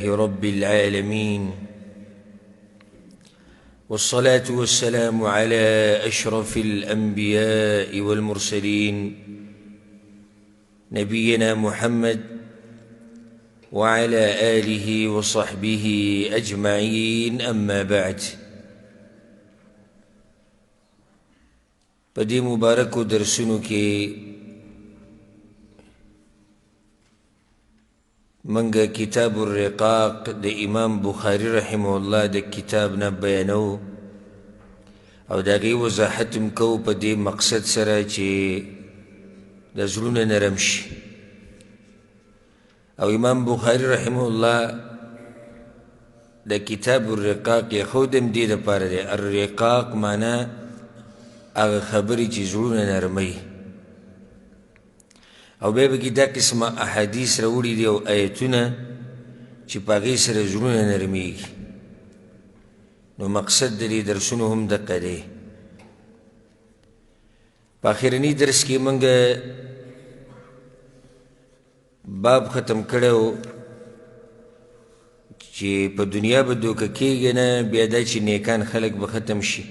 رب العالمين، والصلاة والسلام على أشرف الأنبياء والمرسلين، نبينا محمد وعلى آله وصحبه أجمعين، أما بعد. په دې مبارکو درسونو کې منګه کتاب الرقاق د امام بخاری رحمه الله د کتاب نه بیانو او د هغې وضاحت هم کوو، په دې مقصد سره چې د زړونه نرم شي. او امام بخاری رحمه الله د کتاب الرقاق یې خود هم دې دپاره دی. الرقاق معنا هغه خبرې چې زړونه نرموي، او بیا پکې دا قسمه احادیث راوړي دي او ایتونه چې په هغې سره زړونه نرمیږي. نو مقصد د دې درسونو هم دقه دی. په اخرني درس کې موږ باب ختم کړی و چې په دنیا به دوکه کېږي نه، بیا دا چې نیکان خلک به ختم شي.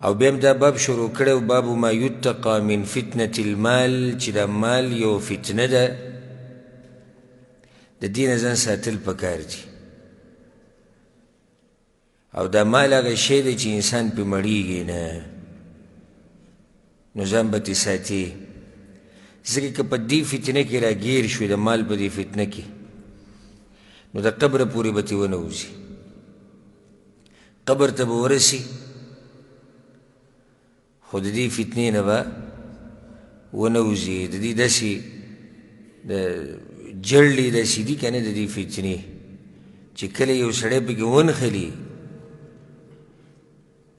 او بیا هم دا باب شروع کړی و، باب ما یتقا من فتنة المال، چې دا مال یو فتنه ده، د دې نه ځان ساتل پکار دي. او دا مال هغه شی دی چې انسان پې مړیږي نه، نو ځان به ترې ساتي. ځکه که په دې فتنه کې راګیر شوې، د مال په دې فتنه کې، نو د قبره پورې به ترې ونه وځي، قبر ته به ورسي، خو د دې فتنې نه به ونه وځي. د دې داسې د جړلې داسې دي که نه، د دې فتنې چې کله یو سړی پکې ونښلي،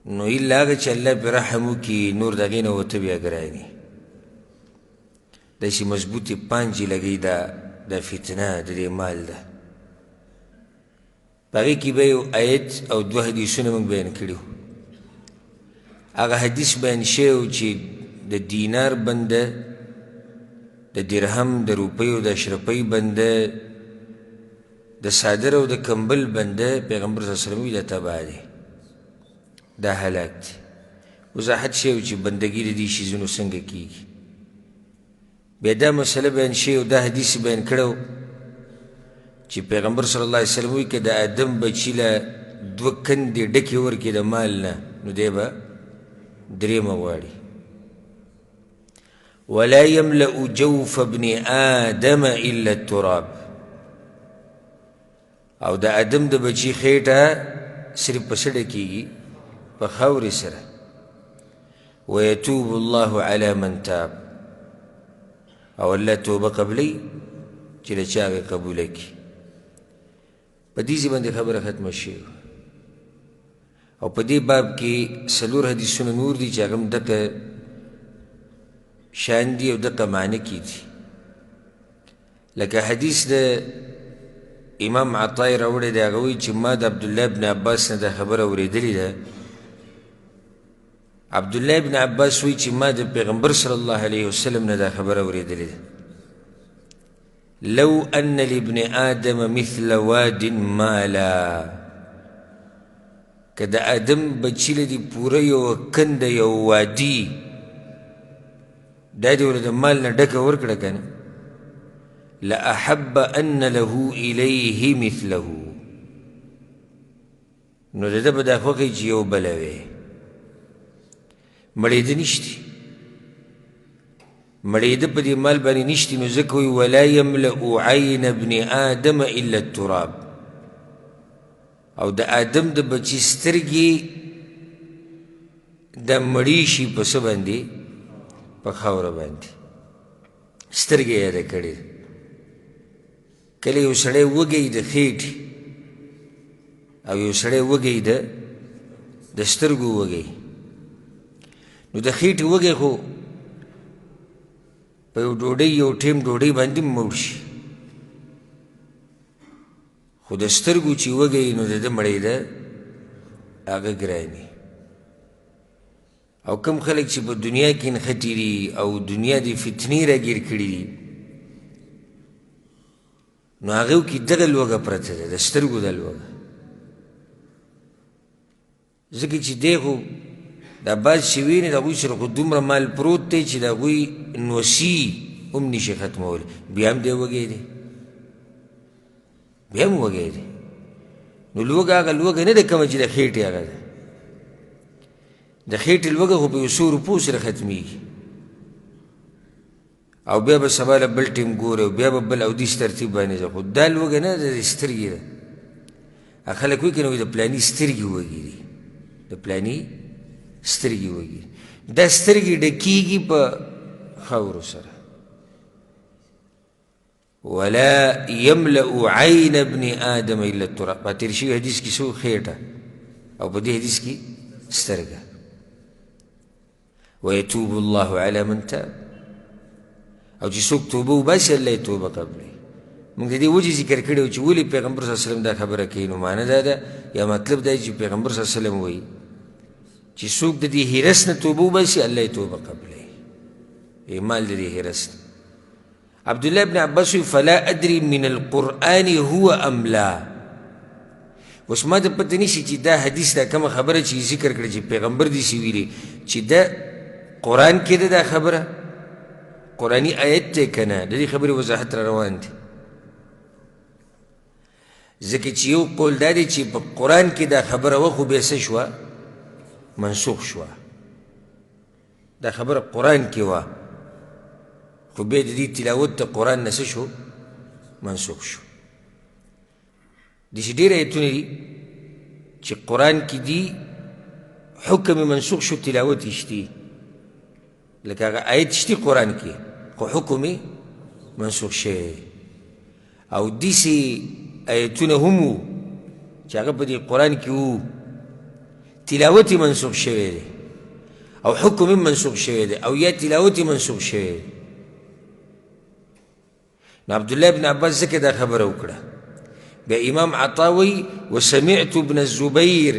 نو الا هغه چې الله پرې رحم وکړي، نور د هغې نه وته بیا ګراني. داسې مضبوطې پانجې لګوي دا فتنه د دې مال ده. په هغې کې به یو آیت او دوه حدیثونه موږ بیان کړي وو. هغه حدیث بیان شوی و چې د دینار بنده، د درهم، د روپیو، د اشرفۍ بنده، د څادر او د کمبل بنده، پیغمبر صلی الله علیه وسلم وایي دا تباه دی، دا هلاک دی. وضاحت شوی و چې بندګي د دې شیزونو څنګه کیږي. بیا دا مسله بیان شوې او دا حدیث بیان کړی چې پیغمبر صلی الله علیه وسلم وایي که د آدم بچي له دوه کندې ډکې ورکړي د مال نه، نو دی به درېیمه غواړي. ولا يملأ جوف ابن آدم إلا التراب. او د آدم د بچي خېټه صرف په څه ډکېږي؟ په خاورې سره. ويتوب الله على من تاب. او الله توبه قبلوي چې له چا هغې قبوله کړي. په دې ځای باندې خبره ختمه شوې. او په دې باب کې څلور حدیثونه نور دي چې هغه هم دقه شان دي او دقه معنی کې دي. لکه حدیث د امام عطای راوړی دی، هغه وایي چې ما د عبدالله بن عباس نه دا خبره اورېدلې ده. عبدالله بن عباس وایي چې ما د پیغمبر صلی الله علیه وسلم نه دا خبره اورېدلې ده: لو ان لابن آدم مثل واد مالا. که د آدم بچي له دې پوره یوه کنده، یو وادي، دا دې ورته د مال نه ډکه ورکړه که نه، لأحب أن له إليه مثله. نو د ده به دا خوښه چې یو بله وي. مړېده نشتي، مړېده په دې مال باندې نشتي. نو ځکه وایي ولا يملأ عین ابن آدم إلا التراب. او د آدم د بچي سترګې دا مړې شي په څه باندې؟ په خاوره باندې. سترګې یې یاده کړې. کله یو سړی وږی د خېټې او یو سړی وږی د سترګو وږی، نو د خېټې وږی خو په یو ډوډۍ، یو ټیم ډوډۍ باندې مړ شي، خو د سترګو چې وږی نو د ده مړېده هغه ګراني. او کم خلک چې په دنیا کې نښتي دي او دنیا دې فتنې راګیر کړي دي، نو هغه کې دغه لوږه پرته ده، د سترګو دا لوږه، ځکه چې دی خو دا بعض چې ویني د هغوی سره خو دومره مال پروت دی چې د هغوی نوسي هم نشي ختمولی، بیا هم دی وږی دی، بیا هم وږی دی. نو لوږه هغه لوږه نه ده کومه چې د خېټې هغه ده، د خېټې لوږه خو په یو څو روپو سره ختمېږي، او بیا به سبا له بل ټیم ګوري او بیا به بل، او داسې ترتیب باندې ځه. خو دا لوږه نه ده، د سترګې ده. خلک وایي که نه، وایي د پلاني سترګې وږي دي، د پلاني سترګې وږي. دا سترګې ډکېږي په خاورو سره. ولا يملأ عين ابن آدم إلا التراب. په تېر شوي حدیث کې څو خېټه، او په دې حدیث کې سترګه. ويتوب الله على من تاب، او چې څوک توبه وباسي الله یې توبه قبلوي. موږ د دې وجې ذکر کړی و چې ولې پیغمبر صلی الله علیه وسلم دا خبره کوي. نو معنی دا ده یا مطلب دا چې پیغمبر صلی الله علیه وسلم وایي چې څوک د دې حرص نه توبه وباسي الله یې توبه قبلوي. مال د دې حرص نه. عبد الله بن عباس فلا ادري من القرآن هو ام لا. اوس ما ته پته نشي چې دا حدیث دا کومه خبره چې ذکر کړه چې پیغمبر دې څه ویلي، چې دا قرآن کې ده دا خبره، قرآني آیت دی که نه، د دې خبرې وضاحت را روان دی. ځکه چې یو قول دا دی چې په قرآن کې دا خبره وه خو بیا څه شوه، منسوخ شوه. دا خبره قرآن کې وه خو بیا د دې تلاوت د قرآن نه څه شو، منسوخ شو. داسې ډېر آیتونه دي چې قرآن کې دي حکم یې منسوخ شو، تلاوت یې شتي، لکه هغه آیت شتي قرآن کې خو حکم یې منسوخ شوی. او داسې آیتونه هم وو چې هغه په دې قرآن کې وو، تلاوت یې منسوخ شوی دی او حکم یې منسوخ شوی دی، او یا تلاوت یې منسوخ شوی دی. نو عبدالله بن عباس ځکه دا خبره وکړه. بیا امام عطا وایي وسمعت ابن الزبیر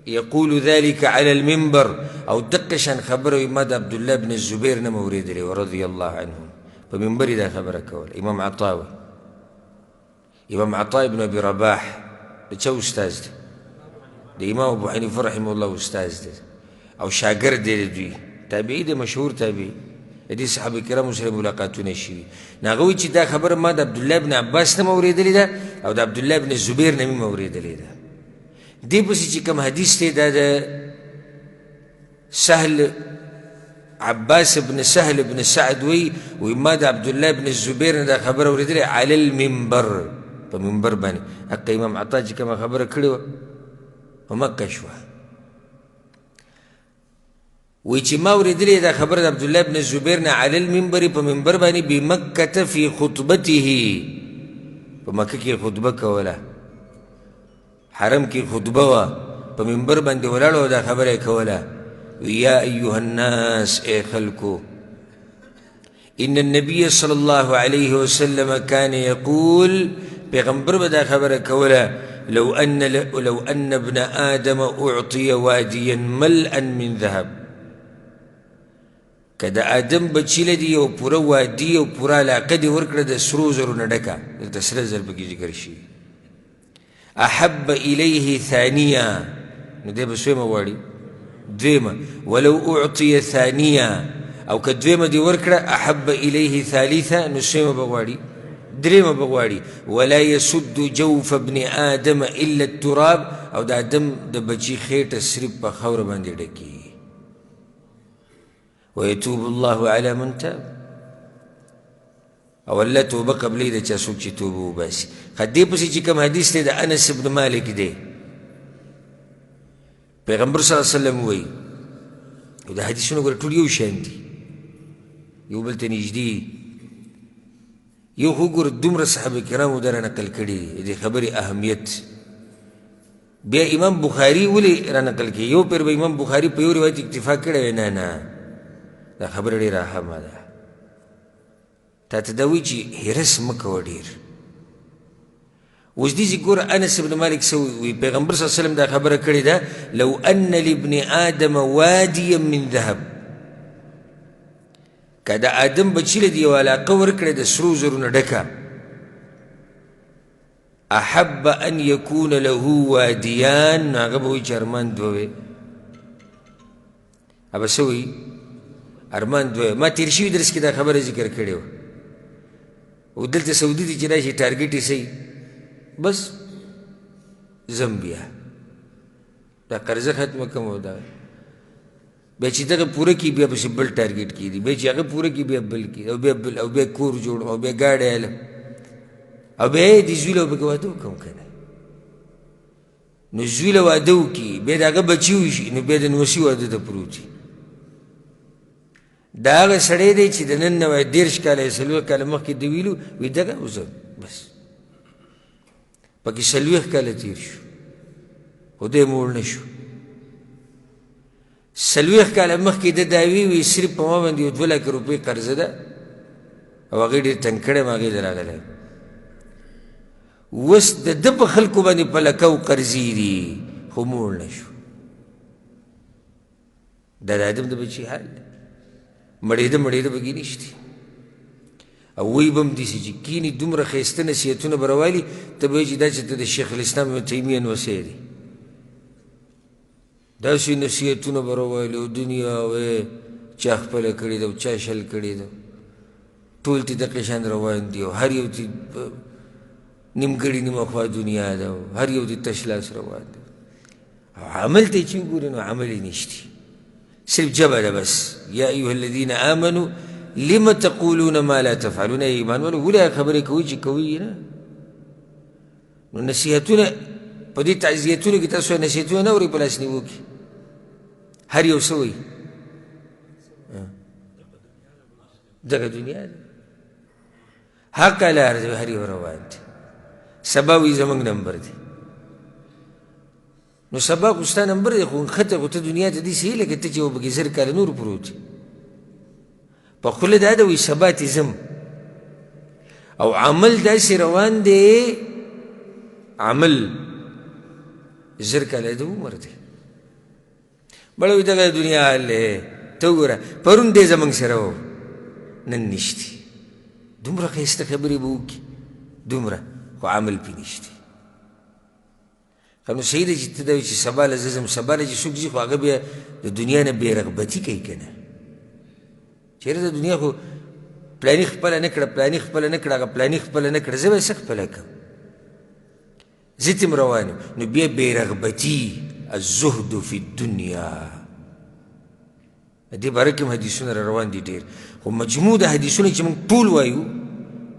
يقول ذلك على المنبر، او دقه شان خبره وایي ما د عبدالله بن الزبیر نه مې اورېدلې وه رضی الله عنه، په منبر یې دا خبره کوله. امام عطا وایي، امام عطا ابن ابي رباح د چا استاذ دی؟ د امام ابو حنیفه رحمه الله استاذ دی او شاګرد دی د دوی، تابعي دی، مشهور تابعي، د دې صحابه کرامو سره ملاقاتونه شوي. نو هغه وایي چې دا خبره ما د عبدالله بن عباس نه هم اورېدلې ده او د عبدالله بن زبیر نه مې هم اورېدلې ده. دې پسې چې کوم حدیث دی دا د سهل عباس بن سهل بن سعد وی، وی ما د عبدالله بن الزبیر نه دا خبره اورېدلې علی المنبر، په منبر باندې. حق امام عطا چې کومه خبره کړې وه همکه شوه. وی چې ما اورېدلې دا خبره د عبدالله بن الزبیر نه علی المنبر، په منبر باندې، بمکة فی خطبته، په مکه کې خطبه کوله، حرم کې خطبه وه، په منبر باندې ولاړ او دا خبره یې کوله، یا ایها الناس، ای خلکو، ان النبي صلی الله علیه وسلم کان یقول، پیغمبر به دا خبره کوله، لو ان ابن آدم اعطي وادیا ملأ من ذهب، که د آدم بچي له دې یو پوره وادي او پوره علاقه دې ورکړه د سرو زرو نه ډکه، دلته سره زر پکې ذکر شي، احب الیه ثانیه، نو دی به څویمه غواړي؟ دویمه. ولو اعطي ثانیه، او که دویمه دې ورکړه، احب الیه ثالثه، نو څویمه به غواړي؟ درېیمه به غواړي. ولا یسد جوف ابن آدم الا التراب، او د آدم د بچي خېټه صرف په خاوره باندې ډکېږي. ويتوب الله على من تاب، او الله توبه قبلوي د چا څوک چې توبه وباسي. ښه دې پسې چې کوم حدیث دی د انس بن مالک دی، پیغمبر صلی الله علیه وسلم وایي، او دا حدیثونه ګوره ټول یو شان دي، یو بل ته نږدې. یو خو ګوره دومره صحابه کرامو دا را نقل کړي دي د دې خبرې اهمیت. بیا امام بخاري ولې را نقل کړي؟ یو پیر به امام بخاري په یو روایت اکتفا کړی وی، نه نه، دا خبره ډېره اهمه ده. تا ته دا وایي چې حرص مه کوه ډېر. اوس دې چې ګوره انس بن مالک څه وایي، پیغمبر صلی الله علیه وسلم دا خبره کړې ده، لو ان لابن آدم وادیا من ذهب، که د آدم بچي له دې یوه علاقه ورکړې د سرو زرو نه ډکه، احب ان یکون له وادیان، نو هغه به وایي چې ارمان دوه وی. هغه به څه وایي؟ ارمان دوه. ما تېر شوي درس کې دا خبره ذکر کړې وه. او دلته سعودي ته چې راشي ټارګټ یې څه بس ځم بیا دا قرضه ختمه کړم، او دا بیا چې دغه پوره کړي بیا پسې بل ټارګټ کېږي، بیا چې هغه پوره کړي بیا بل کړي، او بیا بل، او بیا کور جوړم، او بیا ګاډی الم، او بیا یې د زوی له پکې واده وکړم که نه. نو زوی له واده وکړي، بیا د هغه بچي وشي، نو بیا د نوسي واده ته پروت وي. دا هغه سړی دی چې د نن نه وایي 30 کاله یا 40 کاله مخکې ده ویلو وي دغه اوس بس پکې 40 کاله تېر شو، خو دی موړ نه شو. 40 کاله مخکې ده دا وی وي صرف په ما باندې یو 2 لکه روپۍ قرضه ده، او هغې ډېر تنګ کړی یم، هغې ته راغلی. اوس د ده په خلکو باندې په لکو قرضې دي، خو موړ نه شو. دا د آدم د بچي حال دی، مړېده مړېده پکې نشته. او وایي به هم داسې چې کښېني دومره ښایسته نصیحتونه به راوالي، ته به وایې چې دا چې ته د شیخ الاسلام ابن تیمیه نوسی دی، داسې نصیحتونه به راوالي. او دنیا وایي چا خپله کړې ده او چا شل کړې ده، ټول ترې دقې شان روان دي، او هر یو ترې نیمګړې نیمه خوا دنیا ده، او هر یو ترې تش لاس روان دی. او عمل ته چې وګورې نو عمل یې نشته، صرف ژبه ده بس. یا ایها الذین آمنو لم تقولون ما لا تفعلون، ای ایمان والو ولې هغه خبرې کوئ چې کوئ یې نه؟ نو نصیحتونه په دې تعزیتونو کې تاسو نصیحتونه نه اورئ په لاس نیوو کې، هر یو څه وایي؟ دغه دنیا ده، حق لار دی، هر یو روان دی. سبا وایي زموږ نمبر دی، نو سبا خو ستا نمبر دی، خو نښته خو ته دنیا ته داسې یې لکه ته چې پکې 1000 کاله نور پروت یې. په خوله دا ده وایي سبا ته ځم، او عمل داسې روان دی، عمل 1000 کاله د عمر دی. بله وایي دغه دنیا حال دی، ته وګوره پرون دی زموږ سره و، نن نشتي. دومره ښایسته خبرې به وکړي، دومره خو عمل پې نشتي. ښه نو صحیح ده چې ته دا وایې چې سبا له زه ځم، سبا له چې څوک ځي خو هغه بیا د دنیا نه بې رغبتي کوي که نه. چېرې د دنیا خو پلاني خپله نه کړه، پلاني خپله نه کړه، هغه پلاني خپله نه کړه، زه به یې څه خپله کړم، زه ترې روان یم. نو بیا بې رغبتي، الزهد فی الدنیا، د دې باره کې هم حدیثونه را روان دي ډېر، خو مجموع د حدیثونه چې موږ ټول وایو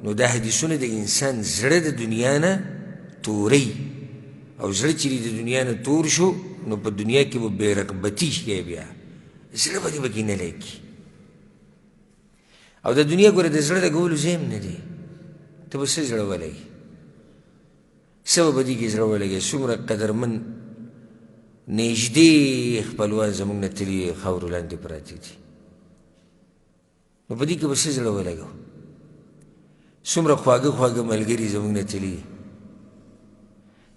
نو دا حدیثونه د انسان زړه د دنیا نه توروي، او زړه چې د دنیا نه تور شو نو په دنیا کې به بې رغبتي شي، بیا زړه به دې پکې نه لګي. او د دنیا ګوره د زړه لګولو ځای هم نه دی، ته به څه زړه ولګي، څه به په دې کې زړه ولګي؟ څومره قدرمن نږدې خپلوان زموږ نه تللي خاورو لاندې پراته دي، نو په دې کې به څه زړه ولګو؟ څومره خواږه خواږه ملګري زموږ نه تللي،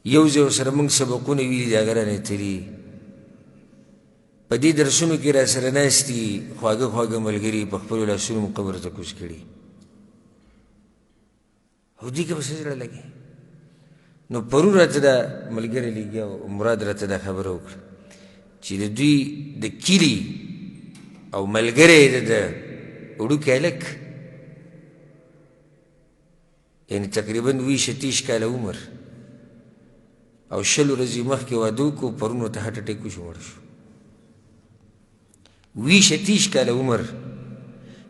یو ځای ورسره موږ سبقونه ویلي دي، هغه رانه تللي، په دې درسونو کې را سره ناست دي خواږه خواږه ملګري، په خپلو لاسونو مو قبر ته کوز کړي، او دې کې به څه زړه لګي؟ نو پرون راته دا ملګری لګیا و، مراد راته دا خبره وکړه چې د دوی د کلي او ملګری د ده وړوکی هلک، یعنې تقریبا 20 کاله عمر، او 20 ورځې مخکې واده وکړو، پرون ورته هارټ اټیک وشو، مړ شو. 20 کاله عمر،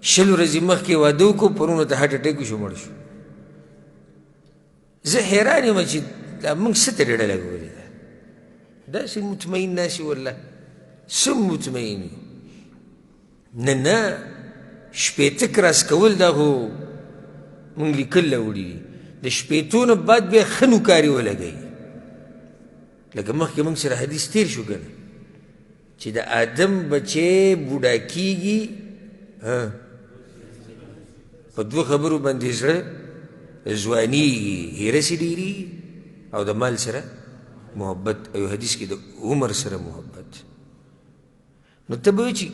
20 ورځې مخکې واده وکړو، پرون ورته هارټ اټیک وشو، مړ شو. زه حیران یم چې دا موږ څه ته ډډه لګولې ده، داسې مطمئن ناست یو، والله څه مطمئن یو. نه نه، 60 کراس کول دا خو موږ لیکل راوړي دي، د 60 نه بعد بیا ښه نوکاري ولګوي. لکه مخکې موږ سره حدیث تېر شو که نه، چې د آدم بچی بوډا کېږي په دوه خبرو باندې زړه ځوانېږي، هیره سي ډېرېږي، او د مال سره محبت، او یو حدیث کې د عمر سره محبت. نو ته به وایې چې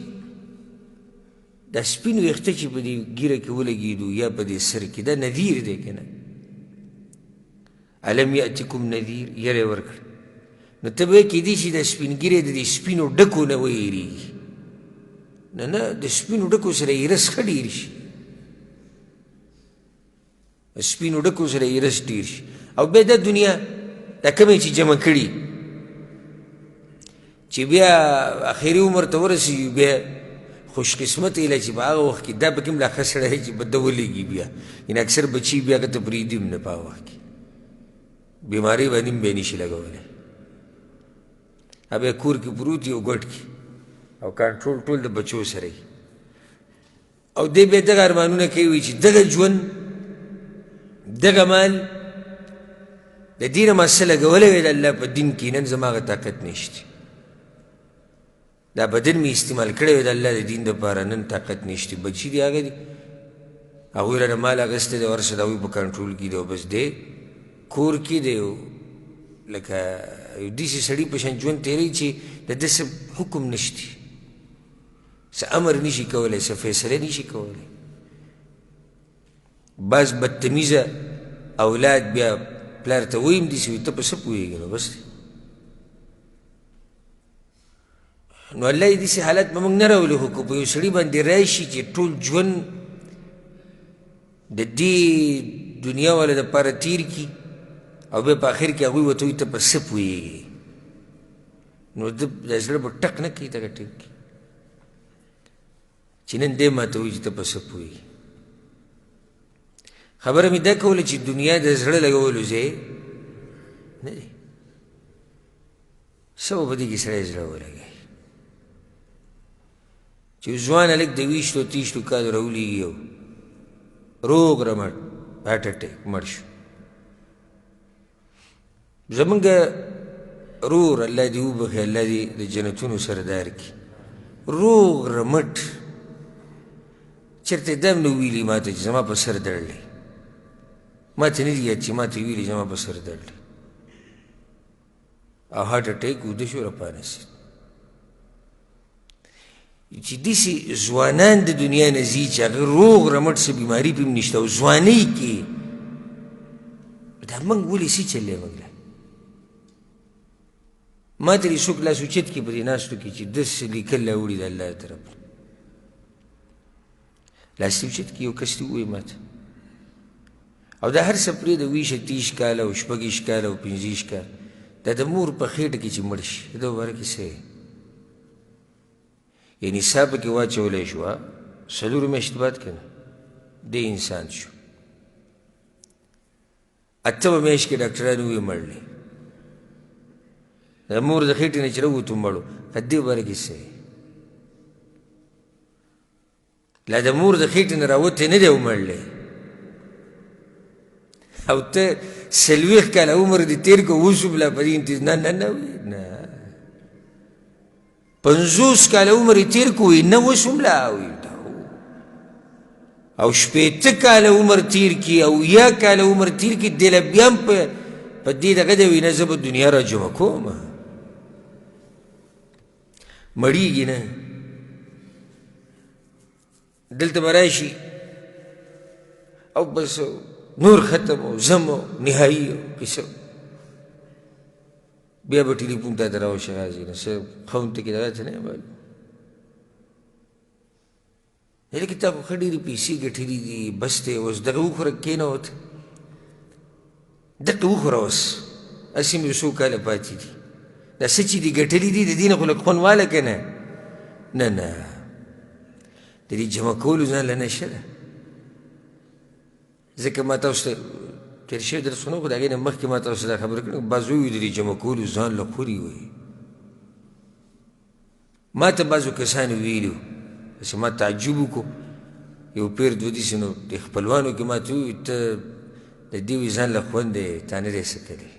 دا سپین ویښته چې په دې ږیره کې ولګېدو یا په دې سر کې، دا نذیر دی که نه؟ الم یأتکم نذیر، یره یې ورکړه. نو ته به کېدای شي دا سپین ږیری د دې سپینو ډکو نه ویرېږي. نه نه، د سپینو ډکو سره یې رس ښه ډېر شي، سپینو ډکو سره یې رس ډېر شي. او بیا دا دنیا دا کومې چې جمع کړي، چې بیا اخري عمر ته ورسېږي، بیا خوش قسمت یې چې په هغه وخت کې دا پکې هم لا ښه سړی دی چې په ده ولګي بیا، یعنې اکثر بچي بیا هغه ته پرېږدي هم نه. په هغه وخت کې بیمارۍ باندې هم بیا نشي لګولی، بیا کور کې پروت وي او ګوټ کې، او کنټرول ټول د بچو سره وي. او دی بیا دغه ارمانونه کوي چې دغه ژوند، دغه مال، د دې نه ما څه لګولی وی د الله په دین کې، نن زما هغه طاقت نشته. دا بدن مې استعمال کړی وی د الله د دین دپاره، نن طاقت نشته. بچي دي هغه دي، هغوی رانه مال اخیستی دی، ورسه د هغوی په کنټرول کې دی، او بس دی کور کې دی، لکه یو داسې سړي په شان ژوند تېروي چې د ده څه حکم نشته، څه امر نشي کولی، څه فیصله نشي کولی. بعض بدتمیزه اولاد بیا پلار ته وایي هم داسې وي، ته په څه پوهېږې؟ نو بس دی. نو الله یې داسې حالت به موږ نه راولي، خو که په یو سړي باندې راشي چې ټول ژوند د دې دنیا والا دپاره تېر کړي، او بیا په آخر کې هغوی ورته وایي ته په څه پوهېږې، نو ده د زړه به ټک نه کوي دغه ټیم کې چې نن دی ماته وایي چې ته په څه پوهېږې. خبره مې دا کوله چې دنیا د زړه لګولو ځای نه دی، څه به په دې کې سړی زړه ولګوي چې ځوان هلک د ویشتو تیشتو کالو راولېږي او روغ رمټ هارټ اټیک مړ شو. زمونږ رور الله دې وبخښي، الله دې د جنتونو سردار کړي، روغ رمټ چېرته یې دا هم نه ویلي ما ته چې زما په سر درد دی، ما ته نه دي یاد چې ما ته ویلي زما په سر درد دی، او هارټ اټیک اوده شو راپانسېد. چې داسې ځوانان د دنیا نه ځي چې هغه روغ رمټ څه بیماري پرې هم نشته او ځوانۍ کې، دا موږ ولې څه چل دی؟ موږ له ما ته دې څوک لاس اوچت کړي په دې ناستو کې چې داسې لیکل راوړي د الله طرف نه، لاس دې اوچت کړي یو کس دې ووایي ما ته. او دا هر څه پرېږده، ویشه تیش کاله او شپږویشت کاله او پنځه کاله، دا د مور په خېټه کې چې مړ شي، د ده باره کې څه یعنی ساه پکې واچولی شوه، څلور میاشتې بعد که نه دی انسان شو، اتمه میاشت کې ډاکټرانو وویل مړ دی، د مور د خېټې نه چې راووتو مړ و. په دې باره کې څه لا د مور د خېټې نه راوتی نه دی او مړ دی، او ته څلوېښت کاله عمر دې تېر کړو، اوس هم لا په دې انتظار؟ نه نه نه نه، 50 کاله عمر یې تېر کړو، وایي نه اوس هم لا وایي، او 60 کاله عمر تېر کړي او یا کاله عمر تېر کړي، دی له بیا هم په دې دغه دی، وایي نه زه به دنیا را جمع کوم. مړېږي نه، دلته به راشي او بس نور ختم او ځم او نهایي او قصه، بیا به ټلیفون تا ته راوشي راځي، نو څه قوم ته کې دغه څه نه معلوم. هلکه تا خو ښه ډېرې پیسې ګټلې دي، بس دی اوس دغه وخوره، کښېنه ورته دقه وخوره، اوس هسې هم یو څو کاله پاتې دي، دا څه چې دي ګټلي دي د دې نه خو لږ خوند واله که نه. نه نه، د دې جمع کولو ځان له نشه ده. ځکه ما تاسو ته تېر شوی درس خو نه، خو د هغې نه مخکې ما تاسو ته دا خبره کړې، بعضو وایي د دې جمع کولو ځان له خوري وایي. ما ته بعضو کسانو ویلي وو، چې ما تعجب وکړو، یو پیر دوه داسې نو د خپلوانو کې ما ته وویل ته د دې وایي ځان له خوند دی، تا نه دی څکلی،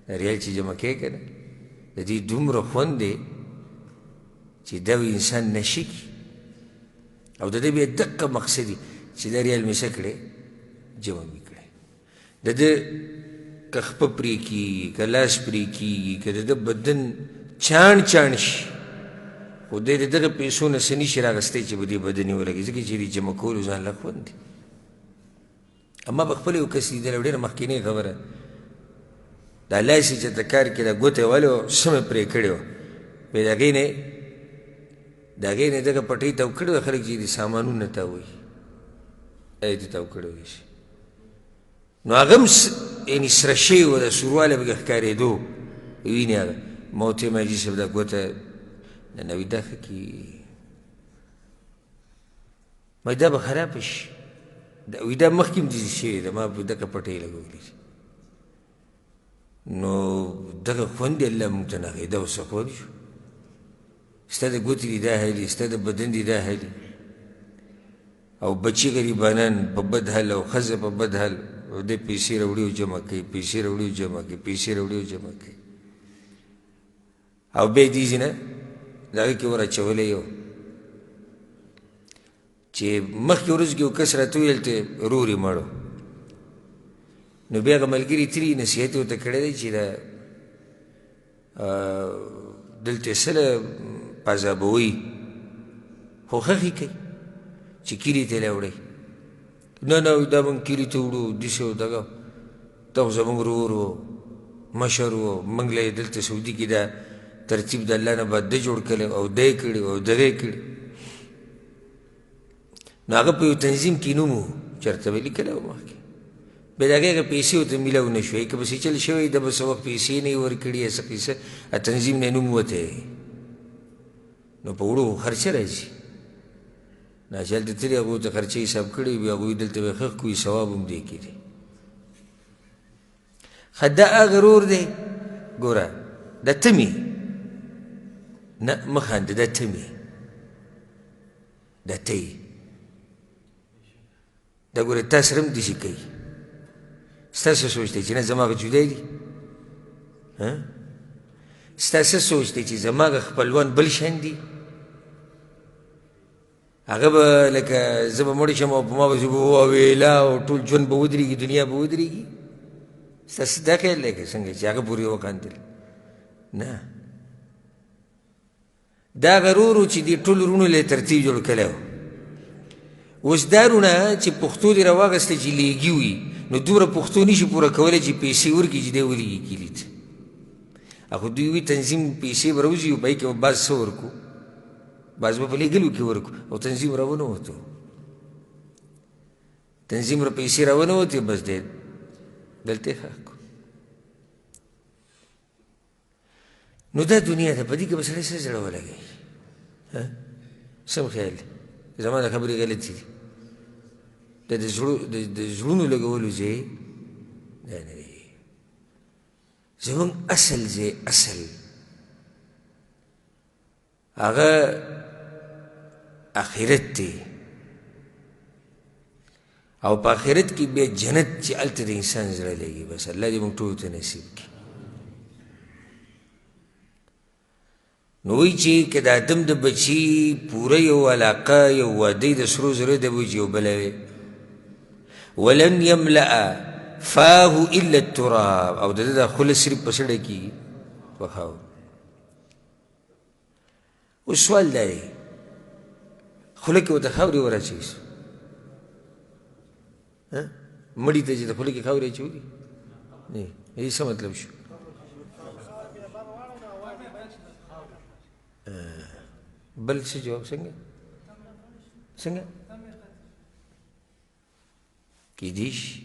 دا ریال چې جمع کوې که نه د دې دومره خوند دی چې دا وایي انسان نشه کړي، او د دې بیا دقه مقصد وي چې دا ریال مې څه کړی، جمع مې کړی. د ده که خپه پرې کېږي، که لاس پرې کېږي، که د ده بدن چاڼ چاڼ شي، خو دی د دغه پیسو نه څه نشي راغستی چې په دې بدن یې ولګوي، ځکه چې د جمع کولو ځان له خوند دی. اما په خپله یو کس لیدلی، ډېره مخکینۍ خبره، دا لاس یې چېرته کار کې دا ګوته یې والې وه، سمه پرې کړې وه، بیا د هغې نه د هغې نه دغه پټۍ تاو کړې وه. خلک چې د سامانونه تاووي هغې ته تاو کړې وه. نو هغه هم یعنې سره شوې وه، د سوروالی پکې ښکارېدو، وینې هغه. ما ورته ویل حاجي صاحب دا ګوته نه نه وي دا ښه کېږي. ما دا به خرابه شي، وي دا مخکې هم داسې شوې ده، ما په دغه پټۍ لګولې. نو دغه خوند الله موږ ته نه ښیي، دا اوس څه خوند شو؟ ستا د ګوتې دي دا حالي، ستا د بدن دي دا حالي، او بچي غریبانان په بد حال او ښځه په بد حال، او دی پیسې راوړي او جمع کوي، پیسې راوړي او جمع کوي، پیسې راوړي او جمع کوي، او بیا دې ځینه د هغه کې ور اچولی یو چې مخکې ورځ کې یو کس راته وویل چې ورور یې مړ، نو بیا هغه ملګري تللي نصیحت یې ورته کړی دی چې دا دلته یې څه له پازابوي، خو ښخې کوي چې کلي ته یې لا وړئ. نه نه، دا موږ کلي ته وړو، داسې او دغه، دا خو زموږ ورور و، مشر و، موږ له یې دلته سعودي کې دا ترتیب د الله نه بعد ده جوړ کړی او ده یې کړي او دغه یې کړي. نو هغه په یو تنظیم کې نوم و، چېرته به یې لیکلی و مخکې، بیا د هغې هغه پیسې ورته میلاو نه شوې، که به څه چل شوی ده به څه وخت پیسې نه یې ورکړي یا څه قیصه، تنظیم نه یې نوم وتی، نو په وړو خرچه راځي. نه چې هلته تللي هغوی ته خرچه حساب کړې، بیا هغوی دلته به ښخ کوي، ثواب هم دې کې دی. ښه دا هغه ورور دی، ګوره دا ته مې نه مه خانده، دا ته مې، دا ته یې، دا ګوره تا سره هم داسې کوي. ستا څه سوچ دی چې نه زما هغه جدا دي؟ ستا څه سوچ دی چې زما هغه خپلوان بل شان دي؟ هغه به لکه زه به مړ شم او په ما به واویلا او ټول ژوند به ودرېږي، دنیا به ودرېږي. ستا څه دا خیال دی که څنګه چې هغه پورې وخاندل؟ نه، دا غرور و چې دې ټولو وروڼو له ترتیب جوړ کړی و. اوس دا وروڼه چې پښتو دې راواخیسته چې لیږي وي، نو دومره پښتو نشي پوره کولی چې پیسې ورکړي چې دی ولیږي کلي ته. خو دوی وي تنظیم پیسې به راوځي او په هغې کې به بعض څه ورکړو، بعض به په لېږلو کې ورکړو، او تنظیم راونه وتو، تنظیم را پیسې راونه وتې، بس دی دلته یې ښخ کړو. نو دا دنیا ده، په دې کې به سړی څه زړه ولګوي؟ سم خیال دی، زما د خبرې غلطې دي. دا د زړونو لګولو ځای دا نه دی. زموږ اصل ځای، اصل هغه آخرت دی، او په آخرت کې بیا جنت چې هلته د انسان زړه لګي. بس الله دې موږ ټولو ته نصیب کړي. نو وایي چې که د آدم د بچي پوره یو علاقه یو واده د سرو زرو د بچي یو بله وي، ولن یملأ فاه الا التراب، او د ده دا خوله صرف په څه ډکېږي؟ په خاورو. اوس سوال دا دی، خوله کې ورته خاورې ور اچوي، مړي ته چې د خوله کې خاورې اچولي نه، یې څه مطلب شو؟ بل څه جواب؟ څنګه څنګه کېدی شي؟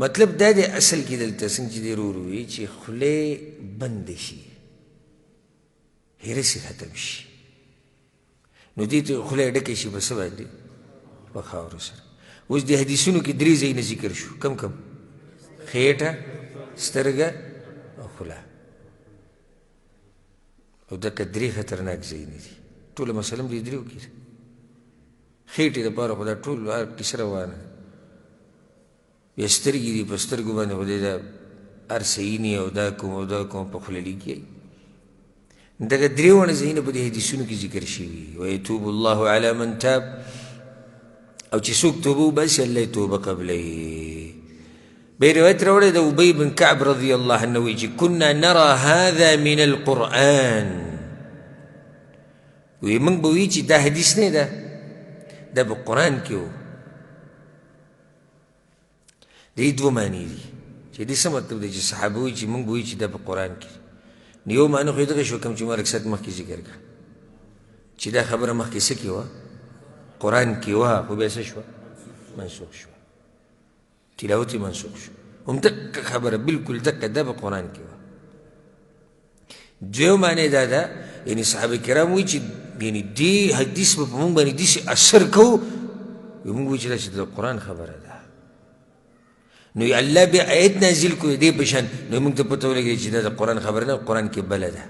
مطلب دا دی اصل کې دلته څنګه چې دی ورور وي چې خولې بنده شي، هرس یې ختم شي، نو دې ته خوله یې ډکه شي په څه باندې؟ په خاورو سره. اوس دې حدیثونو کې درې ځایونه ذکر شو، کم کم؟ خېټه، سترګه او خوله. او دغه درې خطرناک ځایونه دي. ټوله مسله هم دې دریو کې ده. خېټې دپاره خو دا ټول هر کیسه روانه ده. بیا سترګې دي، په سترګو باندې خو دی دا هر څه ویني او دا کوم او دا کوم په خوله لیکي. دغه درې واړه ځایونه په دې حدیثونو کې ذکر شوي. ویتوب الله علی من تاب، او چې څوک توبه وباسي الله یې توبه قبلوي. بیا روایت راوړی د ابی بن کعب رضی الله عنه وایي چې كنا نرى هذا من القرآن، وایي موږ به وایي چې دا حدیث نه ده، دا په قرآن کې و. د دې دوه معنی دي چې چې دې څه مطلب دی چې صحابه وایي چې موږ وایي چې دا په قرآن کې؟ نو یو معنی خو یې دغه شو کوم چې ما لږ ساعت مخکې ذکر کړه چې دا خبره مخکې څه کې وه؟ قرآن کې وه، خو بیا څه شوه؟ منسوخ شوه، تلاوت یې منسوخ شو. هم دقه خبره بالکل دقه ده په قرآن کې وه. دویم معنی دا ده، یعنی صحابه کرام وایي چې یعنی دې حدیث به په موږ باندې داسې اثر کوو، موږ وایي چې دا چې د قرآن خبره ده. نو الله بیا آیت نازل کړو دې په شان، نو موږ ته پته ولګېده چې دا د قرآن خبره نه، قرآن کې بله ده.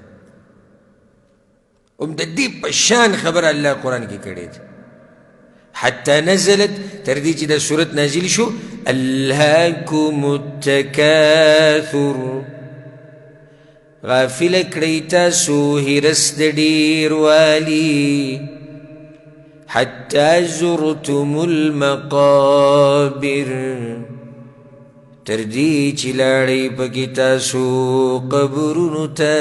هم د دې په شان خبره الله قرآن کې کړې ده. حتی نزلت، تر دې چې دا سورت نازل شو، الهاکم التکاثر، غافل کړئ تاسو هرس د ډېروالي، حتی زرتم المقابر، تر دې چې لاړئ پکې تاسو قبرونو ته.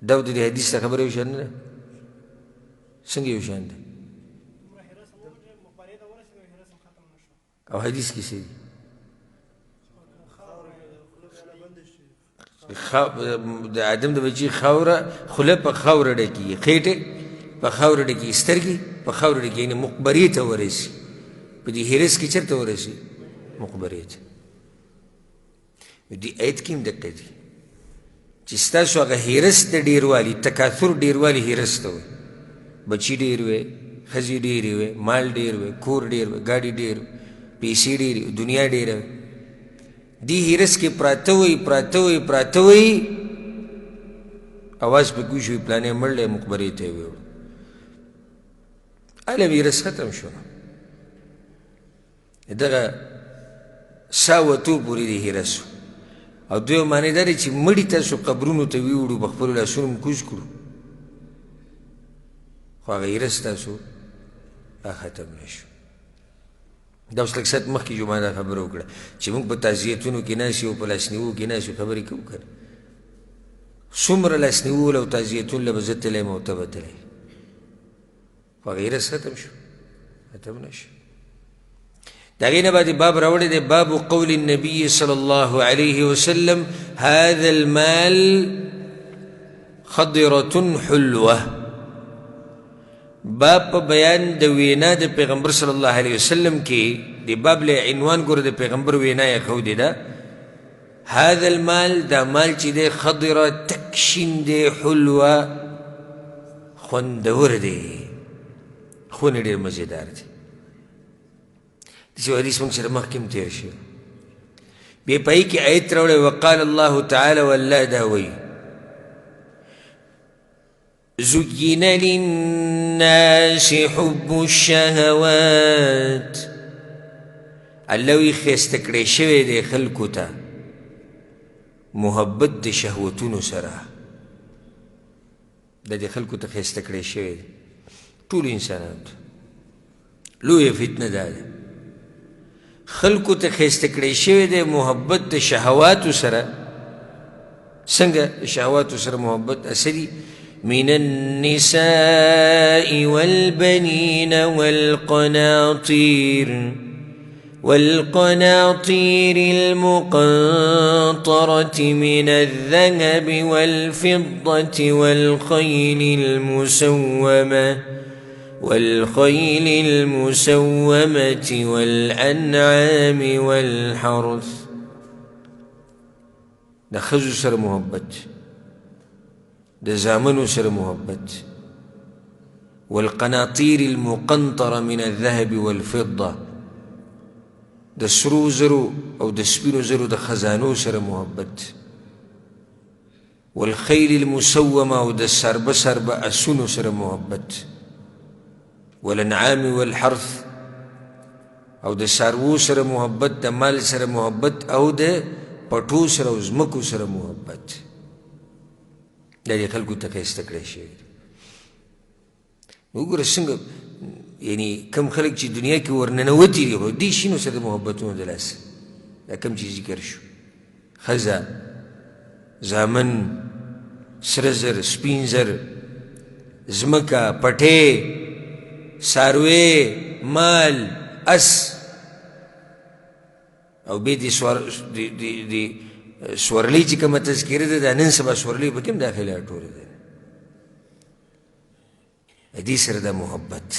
دا د دې حدیث سره خبره یو شان نه ده؟ څنګه یو شان ده؟ او حدیث کې څه دي؟ د آدم د بچي خاوره خوله په خاوره ډکېږي، خېټه په خاوره ډکېږي، سترګې په خاوره ډکېږي، یعنې مقبرې ته ورسي. په دې هرس کې چېرته ورسي؟ مقبرې ته. نو دې آیت کې هم دقه دي چې ستاسو هغه هرس د ډېروالي، تکاثر ډېروالي هرس ته وایي. بچي ډېر وي، ښځې ډېرې وي، مال ډېر وي، کور ډېر وي، ګاډي ډېر وي، پیسې ډېرې وي، دنیا ډېره وي. دې هرس کې پراته وي، پراته وي، پراته وي، اواز پکې وشو پلانی مړ دی، مقبرې ته یې ویوړ. هله هرس ختم شو. دغه سا وتو پورې دې هرس. او دویم معنی دا دی چې مړي تاسو قبرونو ته ویوړو، په خپلو لاسونو مو کوز کړو، خو هغه هرس تاسو ختم نه شو. دا اوس لږ ساعت مخکې جمعه دا خبره وکړه چې موږ په تعزیتونو کې ناست یو، په لاسنیوو کې ناست یو، خبرې کوو که نه؟ څومره لاسنیوو له او تعزیتونو له به زه تللی یم او ته به تللی، خو هغه هرس ختم شو؟ ختم نه شو. د هغې نه بعد باب راوړی دی، باب قول النبي صلی الله علیه وسلم هذا المال خضرة حلوة. باب په بیان د وینا د پیغمبر صلی الله علیه وسلم کې د باب له عنوان ګوره د پیغمبر وینا یې ښودې ده. هذا المال، دا مال چې دی خضره تک شین دی، حلوه خوندور دی، خونه ډېر مزیدار دی. داسې یو حدیث موږ سره مخکې هم تېر شوی. بیا په هغې کې آیت راوړی، وقال الله تعالی، والله دا وایي زين للناس حب الشهوات. الله وی ښایسته کړی شوی دی خلکو ته محبت د شهوتونو سره. دا د خلکو ته ښایسته کړی شوی دی، ټولو انسانانو ته. لویه فتنه دا ده، خلکو ته ښایسته کړی شوی دی محبت د شهواتو سره. څنګه د شهواتو سره محبت؟ اصلي من النساء والبنين والقناطير المقنطرة من الذهب والفضة والخيل المسومة والأنعام والحرث. د ښځو سره محبت، د زامنو سره محبت، والقناطير المقنطرة من الذهب والفضة، د سرو زرو او د سپینو زرو د خزانو سره محبت، والخيل المسومة او د سربه سربه اسونو سره محبت، والانعام والحرث او د څاروو سره محبت، د مال سره محبت، او د پټو سره او ځمکو سره محبت. دا دې خلکو ته ښایسته کړی شوی دی. وګوره څنګه یعنی کم خلک چې دنیا کې ورننوتي دي، خو دې شینو سره د محبتونو د لاسه دا کم چې ذکر شو، ښځه، زامن، سره زر، سپین زر، ځمکه، پټی، څاروی، مال، اس، او بیا د سورلۍ چې کومه تذکره ده، دا نن سبا سورلۍ پکې هم داخله ټوله ده. دې سره د محبت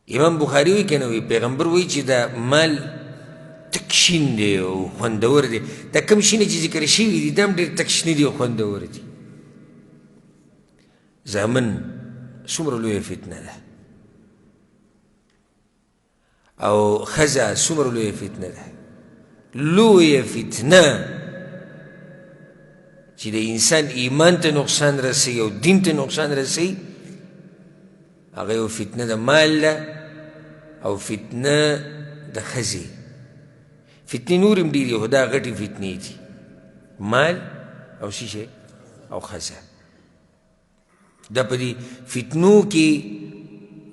امام بخاري وایي که نه، وایي پیغمبر وایي چې دا مال تک شین دی او خوندور دی. دا کوم شینه چې ذکر شوي دي دا هم ډېر تک شنه دي او خوندور دي. زامن څومره لویه فتنه ده، او ښځه څومره لویه فتنه ده. لویه فتنه چې د انسان ایمان ته نقصان رسوي او دین ته نقصان رسوي، هغه یو فتنه د مال ده او فتنه د ښځې. فتنې نورې هم ډېرې، خو دا غټې فتنې دي، مال او څه شی او ښځه. دا په دې فتنو کې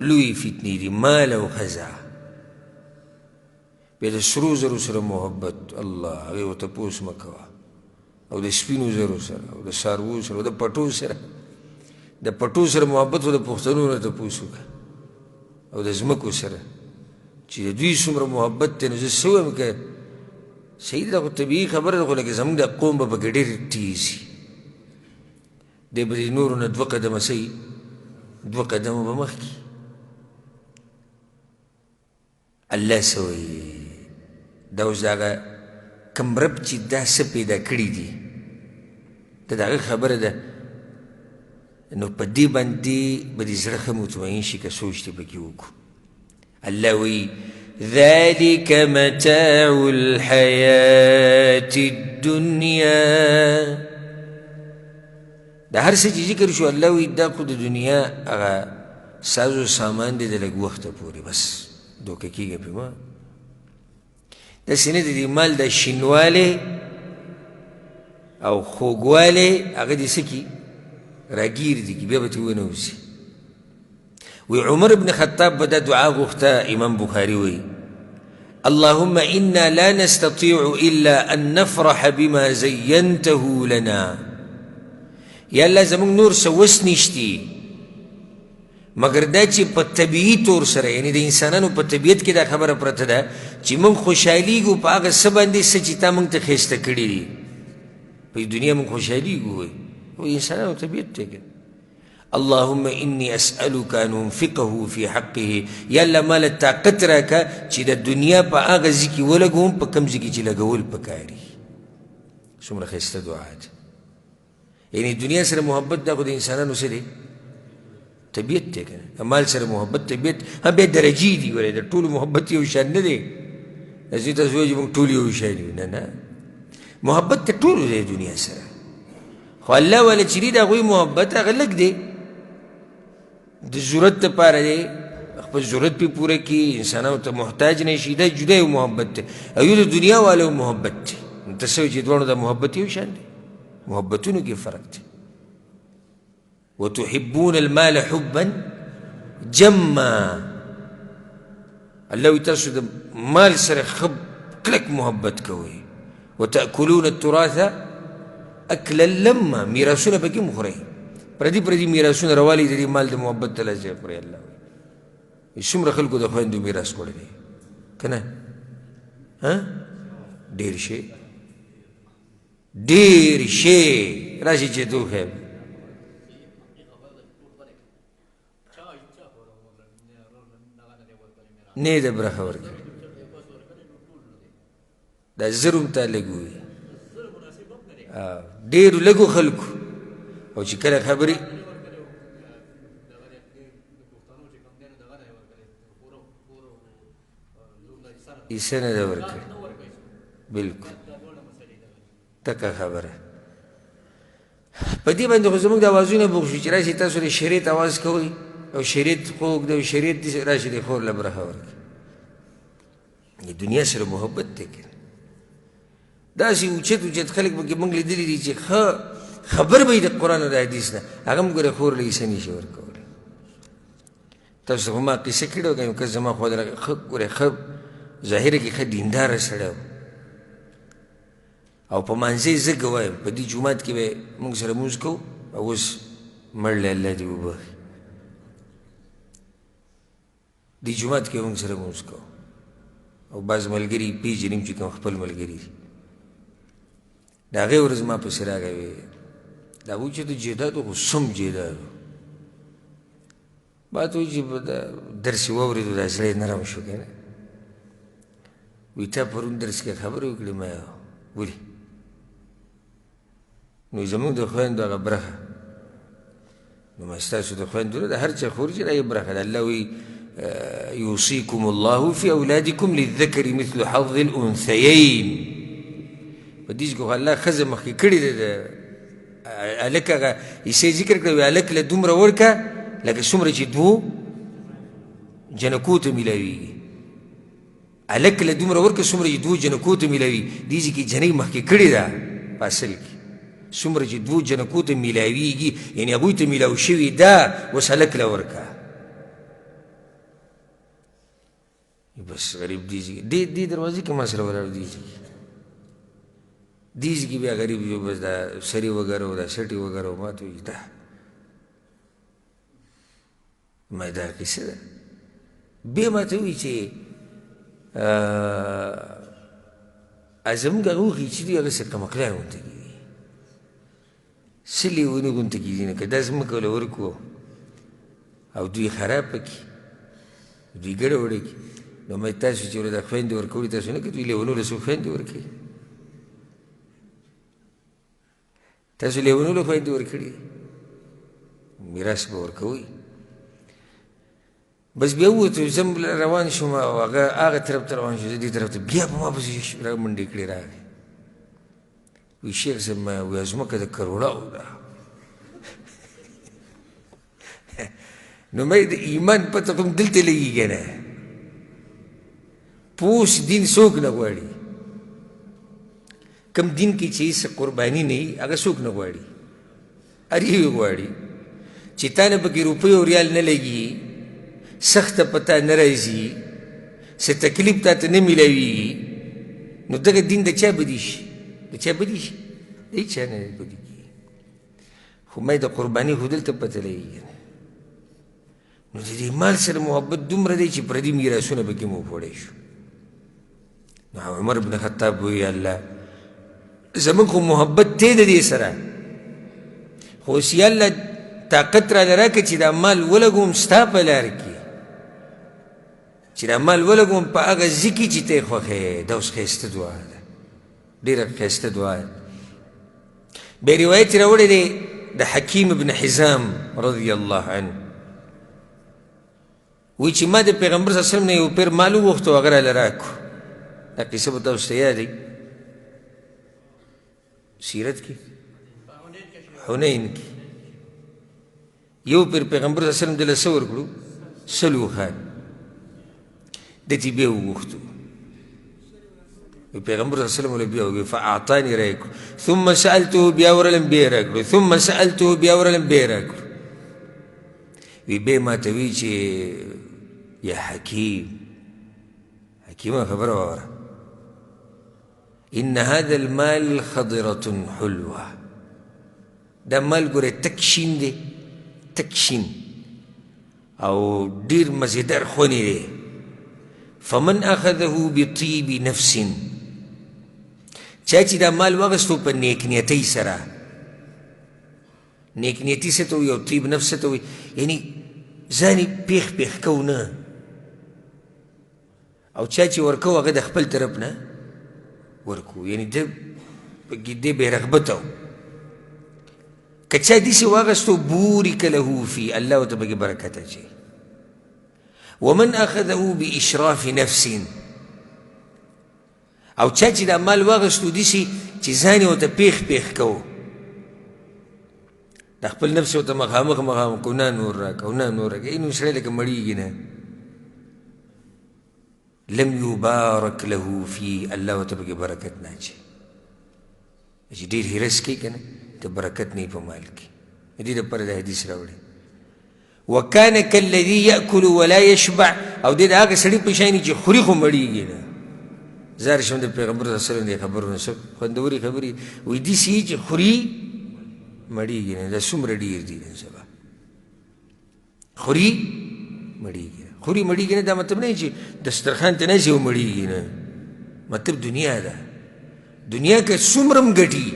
لویې فتنې دي، مال او ښځه. بیا د سرو زرو سره محبت، الله هغې ورته پوس مه کوه، او د سپینو زرو سره او د څاروو سره او د پټو سره. د پټو سره محبت خو د پښتنو نه تپوس وکړه، او د ځمکو سره چې د دوی څومره محبت دی. نو زه څه ووایم که صحیح ده، خو طبیعي خبره ده، خو لکه زموږ د قوم به پکې ډېر تېز وي، دی به د نورو نه دوه قدمه صحیح، دوه قدمه به مخکې. الله څه وایي؟ دا اوس هغه کوم رب چې دا څه پیدا کړي دي، دا د هغه خبره ده. نو په دې باندې به دې زړه ښه مطمئن شي که سوچ دې پکې وکړو. الله وایي ذلك متاع الحياة الدنيا. دا هر څه چې ذکر شو، الله وایي دا خو د دنیا هغه ساز و سامان دی د لږ وخته پورې، بس دوکه کېږي پرې مه. داسې نه دی د مال د شینوالی او خوږوالی هغه دې څه کي راګیر دي کي، بیا به ترې ونه وځي. وی عمر بن خطاب به دا دعا غوښته، امام بخاري وایي اللهم إنا لا نستطيع إلا أن نفرح بما زينته لنا. یا الله زموږ نور څه وس نشتي مګر دا چې په طبیعي طور سره، یعنې د انسانانو په طبیعت کې دا خبره پرته ده چې موږ خوشحالیږو په هغه څه باندې څه چې تا موږ ته ښایسته کړي دي. په دنیا موږ خوشحالیږو، وایي خو انسانانو طبیعت دی که. اللهم إني أسألك أن أنفقه في حقه. یا الله ما له طاقت راکړه چې د دنیا په هغه ځای کې ولګوم په کوم ځای کې چې لګول پکار دي. څومره ښایسته دعا ده. یعنې دنیا سره محبت دا خو د انسانانو څه دی؟ طبیعت دی که نه. مال سره محبت طبیعت هم بیا درجې دي، ولې د ټولو محبت یو شان نه دی. داسې تاسو وایئ چې موږ ټول یو شان یو، نه نه، محبت ته ټولو دی دنیا سره، خو الله والا چې دی د هغوی محبت هغه لږ دی، د ضرورت دپاره دی، خپل ضرورت پرې پوره کړي، انسانانو ته محتاج نه شي، دا جدا یو محبت دی، او یو د دنیا والو محبت دی. نو ته څه وایې چې دواړو د محبت یو شان دی؟ محبتونو کې فرق دی. وتحبون المال حبا جما، الله وایي تاسو د مال سره ښه کلک محبت کوئ. وتأکلون التراث اکلا لما، میراثونه پکې هم خورئ، پردي پردي میراثونه روالي د دې مال د محبت د لاسه خورئ. الله وایي څومره خلکو د خویندو میراث خوړلی دی که نه؟ ها ډېر شی، ډېر شی راشي چې ته وښایم. نه د برخه ورکړي، دا زر هم تا لږ ووي، ډېرو لږو خلکو. او چې کله خبرې حصه نه ده ورکړې، بلکل تکه خبره په دې باندې خو زموږ د اوازونه بوخ شو چې راشي تاسو د شریعت اواز کوئ او شریعت خوږ دی او شریعت دې راشي د خور له برخه ورکړي. دنیا سره محبت دی که داسې اوچت اوچت خلک پکې موږ لیدلي دي چې ښه خبر به یې د قرآن او د حدیث نه، هغه هم ګوره خور له حصه نه شي ورکولی. تاسو خو ما قصه کړې وه که یو کس زما خوا ته راغی، ښه ګوره ښه ظاهره کې ښه دینداره سړی و او په مانځه یې زه ګواه یم، په دې جومات کې به موږ سره لمونځ کوو او اوس مړ دی، الله دې وبخښي. دې جومات کې موږ سره لمونځ کوو. او بعض ملګري پېژنم چې کوم خپل ملګري دي. د هغې ورځ ما پسې راغی، وی د هغوی چې د جایداد خو سم جایداد و. ما ته وایي چې درس یې واورېدو، دا زړه یې نرم شو که نه. وایي تا پرون درس کې خبرې وکړې. ما ولې؟ نو زموږ د خویندو هغه برخه، نو ما ستاسو د خویندو نه د هر چا خور چې د هغې برخه ده. الله وایي یوصیکم الله فی اولادکم للذکر مثل حظ الانثیین. په دې کې خو الله ښځه مخکې کړې ده، د هلک هغه حصه یې ذکر کړه، وایي هلک له دومره ورکړه لکه څومره چې دوو جنکو ته میلاویږي. هلک له دومره ورکړه څومره چې دوو جنکو ته میلاوي. دې ځای کې جنۍ مخکې کړې ده. په اصل کې څومره چې دوو جنکو ته میلاویږي، یعنې هغوی ته میلاو شوې ده، اوس هلک له ورکړه. بس غریب دې ځای دې دې دروازې کې ما سره ولاړ دې ځای دې ځای کې بیا غریب یو بس دا سرې وګرو دا سټې وګرو. ما ته وایي دا ما دا قصه ده. بیا ما ته وایي چې زموږ هغه اوښې چې دي هغه څه کمقلان غونته کې دي، څه لېوني غونته کې دي، نو که دا ځمکه له ورکړو او دوی خرابه کړي، دوی ګډه وډه کړي، نو ما تاسو چې ورته خویندې ورکولې تاسو نه که دوی لېونو له څوک خویندې ورکوي؟ تاسو لېونو له خویندې ورکړي، میراث به ورکوئ. بس بیا ووتو، زه روان شوم او هغه هغه طرف ته روان شو، زه دې طرف ته. بیا په ما پسې را منډې کړې، راغی وی شیخ صاحب ما وی ځمکه د کروړاو ده. نو مې د ایمان پته کوم دلته لګي که نه. پوس دین څوک نه غواړي، کوم دین کې چې څه قرباني نه وي هغه څوک نه غواړي. هر یو غواړي چې تا نه پکې روپۍ او ریال نه لګي، سخته په تا نه راځي، څه تکلیف تا ته نه میلاویږي، نو دغه دین د چا بدي شي؟ د چا بدي شي؟ د هېچا نه بدي کېږي. خو ما د قرباني خو دلته پته لګېږي. نو د دې مال سره محبت دومره دی چې پردي میراثونه پکې مو وخوړی شو. نو عمر بن خطاب وویل الله زموږ خو محبت دی د دې سره، خو اوس یا الله طاقت راله راکړه چې دا مال ولګوم ستا په لار کې، چې دا مال ولګوم په هغه ځای کې چې ته یې خوښ یې. دا اوس ښایسته دعا ده، ډېره ښایسته دعا ده. بیا روایت راوړی دی د حکیم ابن حزام رضی الله عنه، وایي چې ما د پیغمبر صلی الله علیه وسلم نه یو پیر مال وغوښت او هغه راله راکړو. دا قصه به تاسو ته یاد وي، سیرت کې حنین کې یو پیر پیغمبر صلی الله علیه وسلم دله څه ورکړو؟ 100 اوښان. ده ترې بیا وغوښتو، پیغمبر صلی الله علیه وسلم له بیا وویل فاعطاني را یې کړو، ثم سألته بیا ورغلم بیا یې راکړو، ثم سألته بیا ورغلم بیا یې راکړو. وی بیا ما ته وی چې یا حکیم، حکیمه خبره واوره، ان هذا المال خضرة حلوه. دا مال ګوره تک شین دی، تک شین او ډیر مزیدار خونی دی. فمن اخذه بطیب نفس، چا چې دا مال واغستو په نیک نیتۍ سره، نیک نیتی څه ته وایي او طیب نفس څه ته وایي؟ یعنی ځان یې پیښ پیښ کو نه، او چا چې ورکو هغه د خپل طرف نه ورکو، یعنی ده پکې دی بې رغبته و. که چا داسې واغستو بورک له فی، الله ورته پکې برکت اچوي. ومن اخذه باشراف نفس، او چا چې دا مال واغستو داسې چې ځان یې ورته پیښ پیښ کو، د خپل نفس ورته مخامخ مخامخ کو، نه نور راکړه نه نور راکړه، نو سړی لکه مړېږي نه. لم یبارک له فی، الله ورته پکې برکت نه اچوي. چې ډېر حرص کوي که نه، ته برکت نه په مال کې. د دې لپاره دا حدیث راوړی. وکان کالذي یأکل ولا یشبع، او دی د هغه سړي په شان چې خوري خو مړېږي نه. زار شم د پیغمبر صلی الله علیه وسلم دې خبرو نه څه خوندورې خبرې وایي، داسې چې خوري مړېږي نه. دا څومره ډېر دي نن سبا، خوري مړېږي نه. خوري مړیږي نه، دا مطلب نه چې دسترخوان ته ناست او مړیږي نه، مطلب دنیا ده. دنیا که څومره هم ګټي،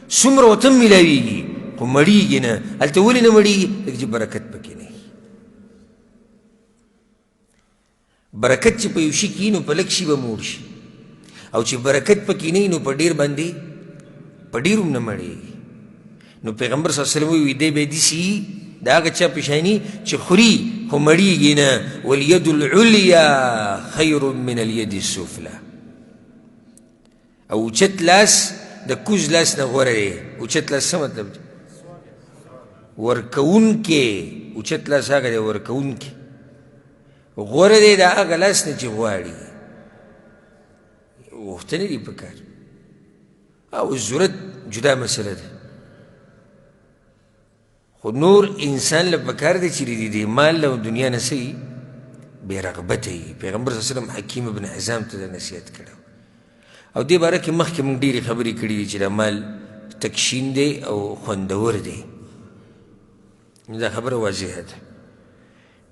څومره ورته هم میلاویږي، خو مړیږي نه. هلته ولې نه مړیږي؟ ځکه چې برکت پکې نه وي. برکت چې په یو شي کې نو په لږ شي به موړ شي، او چې برکت پکې نه وي نو په ډېر باندې په ډېر هم نه مړېږي. نو پیغمبر صلی الله علیه وسلم وایي دی به داسې د هغه چا په شاني چې خوري خو مړېږي نه. والید العلیا خیر من الید السفلی. او اوچت لاس د کوز لاس نه غوره دی. اوچت لاس څه مطلب دی؟ ورکوونکی. اوچت لاس هغه دی ورکوونکی، غوره دی د هغه لاس نه چې غواړي. غوښتنې دي پکار او ضرورت جدا مسله ده، خو نور انسان له پکار دی چې د دې مال له دنیا نه څه وي، بې رغبته وي. پیغمبر صلی الله علیه وسلم حکیم ابن حزام ته دا نصیحت کړی او دې باره کې مخکې موږ ډېرې خبرې کړې دي چې دا مال تکشین دی او خوندور دی. دا خبره واضحه ده.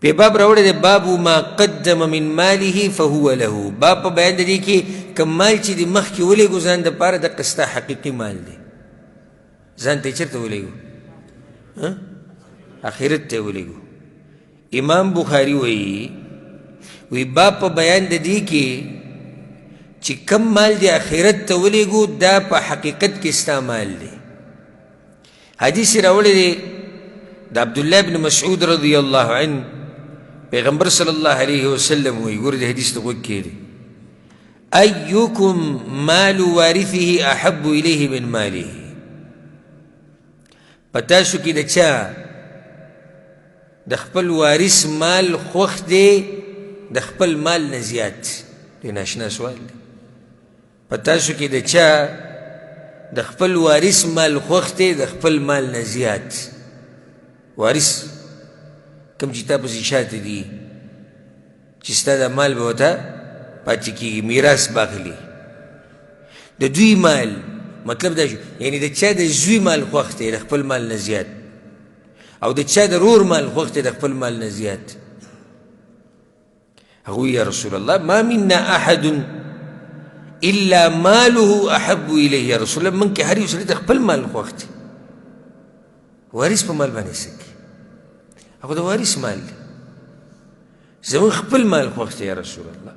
په باب راوړی دی باب ما قدم من ماله فهو له. باب په بیان د دې کې کوم مال چې د مخکې ولېږو ځان دپاره، دقه ستا حقیقي مال دی. ځان ته یې چېرته ولېږو؟ آخرت ته یې ولېږو. امام بخاري وایي وی باب په بیان د دې کې چې کم مال دی آخرت ته ولېږو دا په حقیقت کې ستا مال دی. حدیث راوړی دی د عبدالله بن مسعود رضی الله عنه، پیغمبر صلی الله علیه وسلم وایي، ګوره دې حدیث ته غوږ کښېږدئ، ایکم مال وارثه احب الیه من ماله. په تاسو کې د چا د خپل وارث مال خوښ دی د خپل مال نه زیات؟ دی ناشنا سوال دی. په تاسو کې د چا د خپل وارث مال خوښ دی د خپل مال نه زیات؟ وارث کوم چې تا پسې شاته دي چې ستا دا مال به ورته پاتې کېږي، میراث به اخلي د دوی مال. مطلب دا شو یعنې د چا د زوی مال خوښ دی د خپل مال نه زیات، او د چا د رور مال خوښ دی د خپل مال نه زیات. هغوی یا رسول الله ما منا احد الا ماله احب الیه. یا رسول الله موږ کې هر یو سړي ته خپل مال خوښ دی، وارث په مال باندې څه کوي؟ هغه د وارث مال دی، زموږ خپل مال خوښ دی یا رسول الله.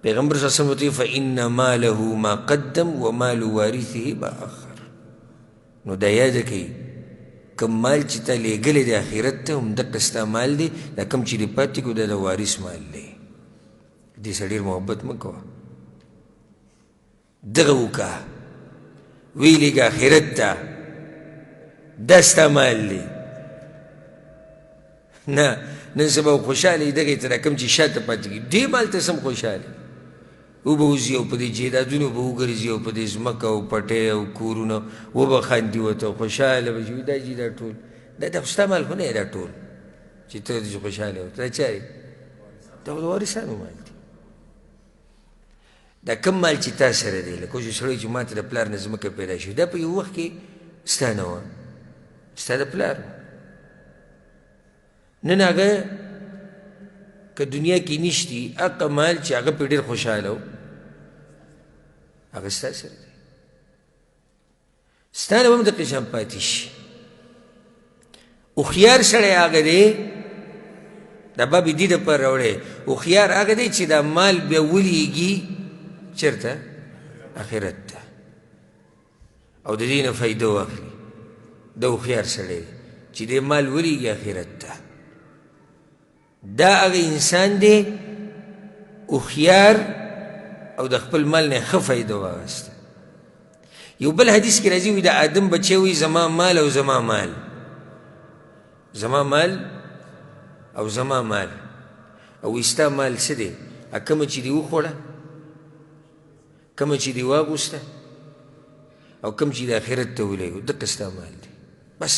پیغمبر صلی الله علیه وسلم ورته فإن ماله ما قدم ومال وارثه ما أخر. نو دا یاده کړئ کوم مال چې تا لېږلی دی آخرت ته همدقه ستا مال دی، دا کوم چې دې پاتې کړو دا د وارث مال دی. دې سره ډېر محبت مه کوه، دغه وکړه، ویې لېږه آخرت ته، دا ستا مال دی. نه نن سبا خوشحاله یې دغې ته، دا کوم چې شاته پاتې کېږي دې مال ته سم خوشحاله وبه وځي او په دې جایدادونو به وګرځي او په دې ځمکه او پټی او کورونه وبه خاندي ورته خوشحاله به شي. دا چې دا ټول دا د ستا مال خو نه دی، دا ټول چې ته دې خوشحاله ورته دا چا دی؟ دا خو د وارثانو مال دی. دا کوم مال چې تا سره دی، لکه اوس یو سړی چې ما ته د پلار نه ځمکه پیدا شوې، دا په یو وخت کې ستا نه وه، ستا د پلار. نن هغه که دنیا کې نشتی، هغه مال چې هغه پرې ډېر خوشحاله و هغه ستا سره دی، ستا نه به هم دقې شان پاتې شي. هوښیار سړی هغه دی، دا باب یې دې دپاره راوړی، هوښیار هغه دی چې دا مال بیا ولیږي چېرته؟ آخرت ته، او د دې نه فایده واخلي. دا هوښیار سړی دی چې دی مال ولیږي آخرت ته. دا هغه انسان دی هوښیار او د خپل مال نه ښه فایده واخیسته. یو بل حدیث کې راځي وایي د آدم بچی وایي زما مال او زما مال، زما مال او زما مال، او وایي ستا مال څه دی؟ کومه چې دې وخوړه، کومه چې دې واغوسته، او کوم چې د آخرت ته ولېږو، دقه ستا مال دی، بس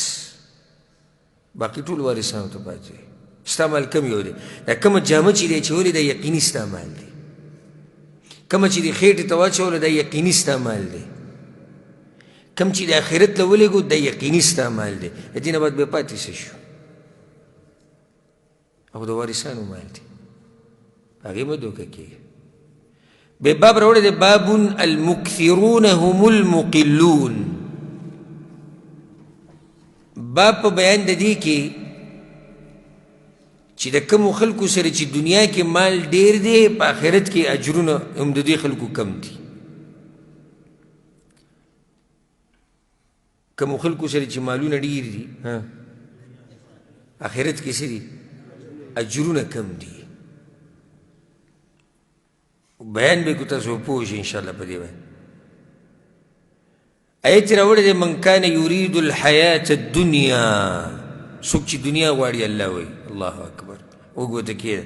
باقي ټول وارثانو ته پاتې دی. ستا مال کوم یو دی؟ دا کومه جامه چې دی اچولې دا یقیني ستا مال دی، کومه چې دې خېټې ته واچوله دا یقیني ستا مال دی، کوم چې د آخرت له ولېږو دا یقیني ستا مال دی. د دې نه بعد بیا پاتې څه شو؟ او د وارثانو مال دی، په هغې مه دوکه کېږه. به باب راوړی دی، باب المکثرون هم المقلون. باب په بیان د دې کې چې د کومو خلکو سره چې دنیا کې مال ډیر دی، په آخرت کې اجرونه هم د دې خلکو کم دي. کومو خلکو سره چې مالونه ډیر دي، آخرت کې څه دي؟ اجرونه کم دي. بیان به کو تاسو پوه شئ انشاءالله په دې باندې. آیت راوړی دی، من کان یرید الحیاة الدنیا، څوک چې دنیا غواړي، الله وایي، الله اکبر، وګوته کېده،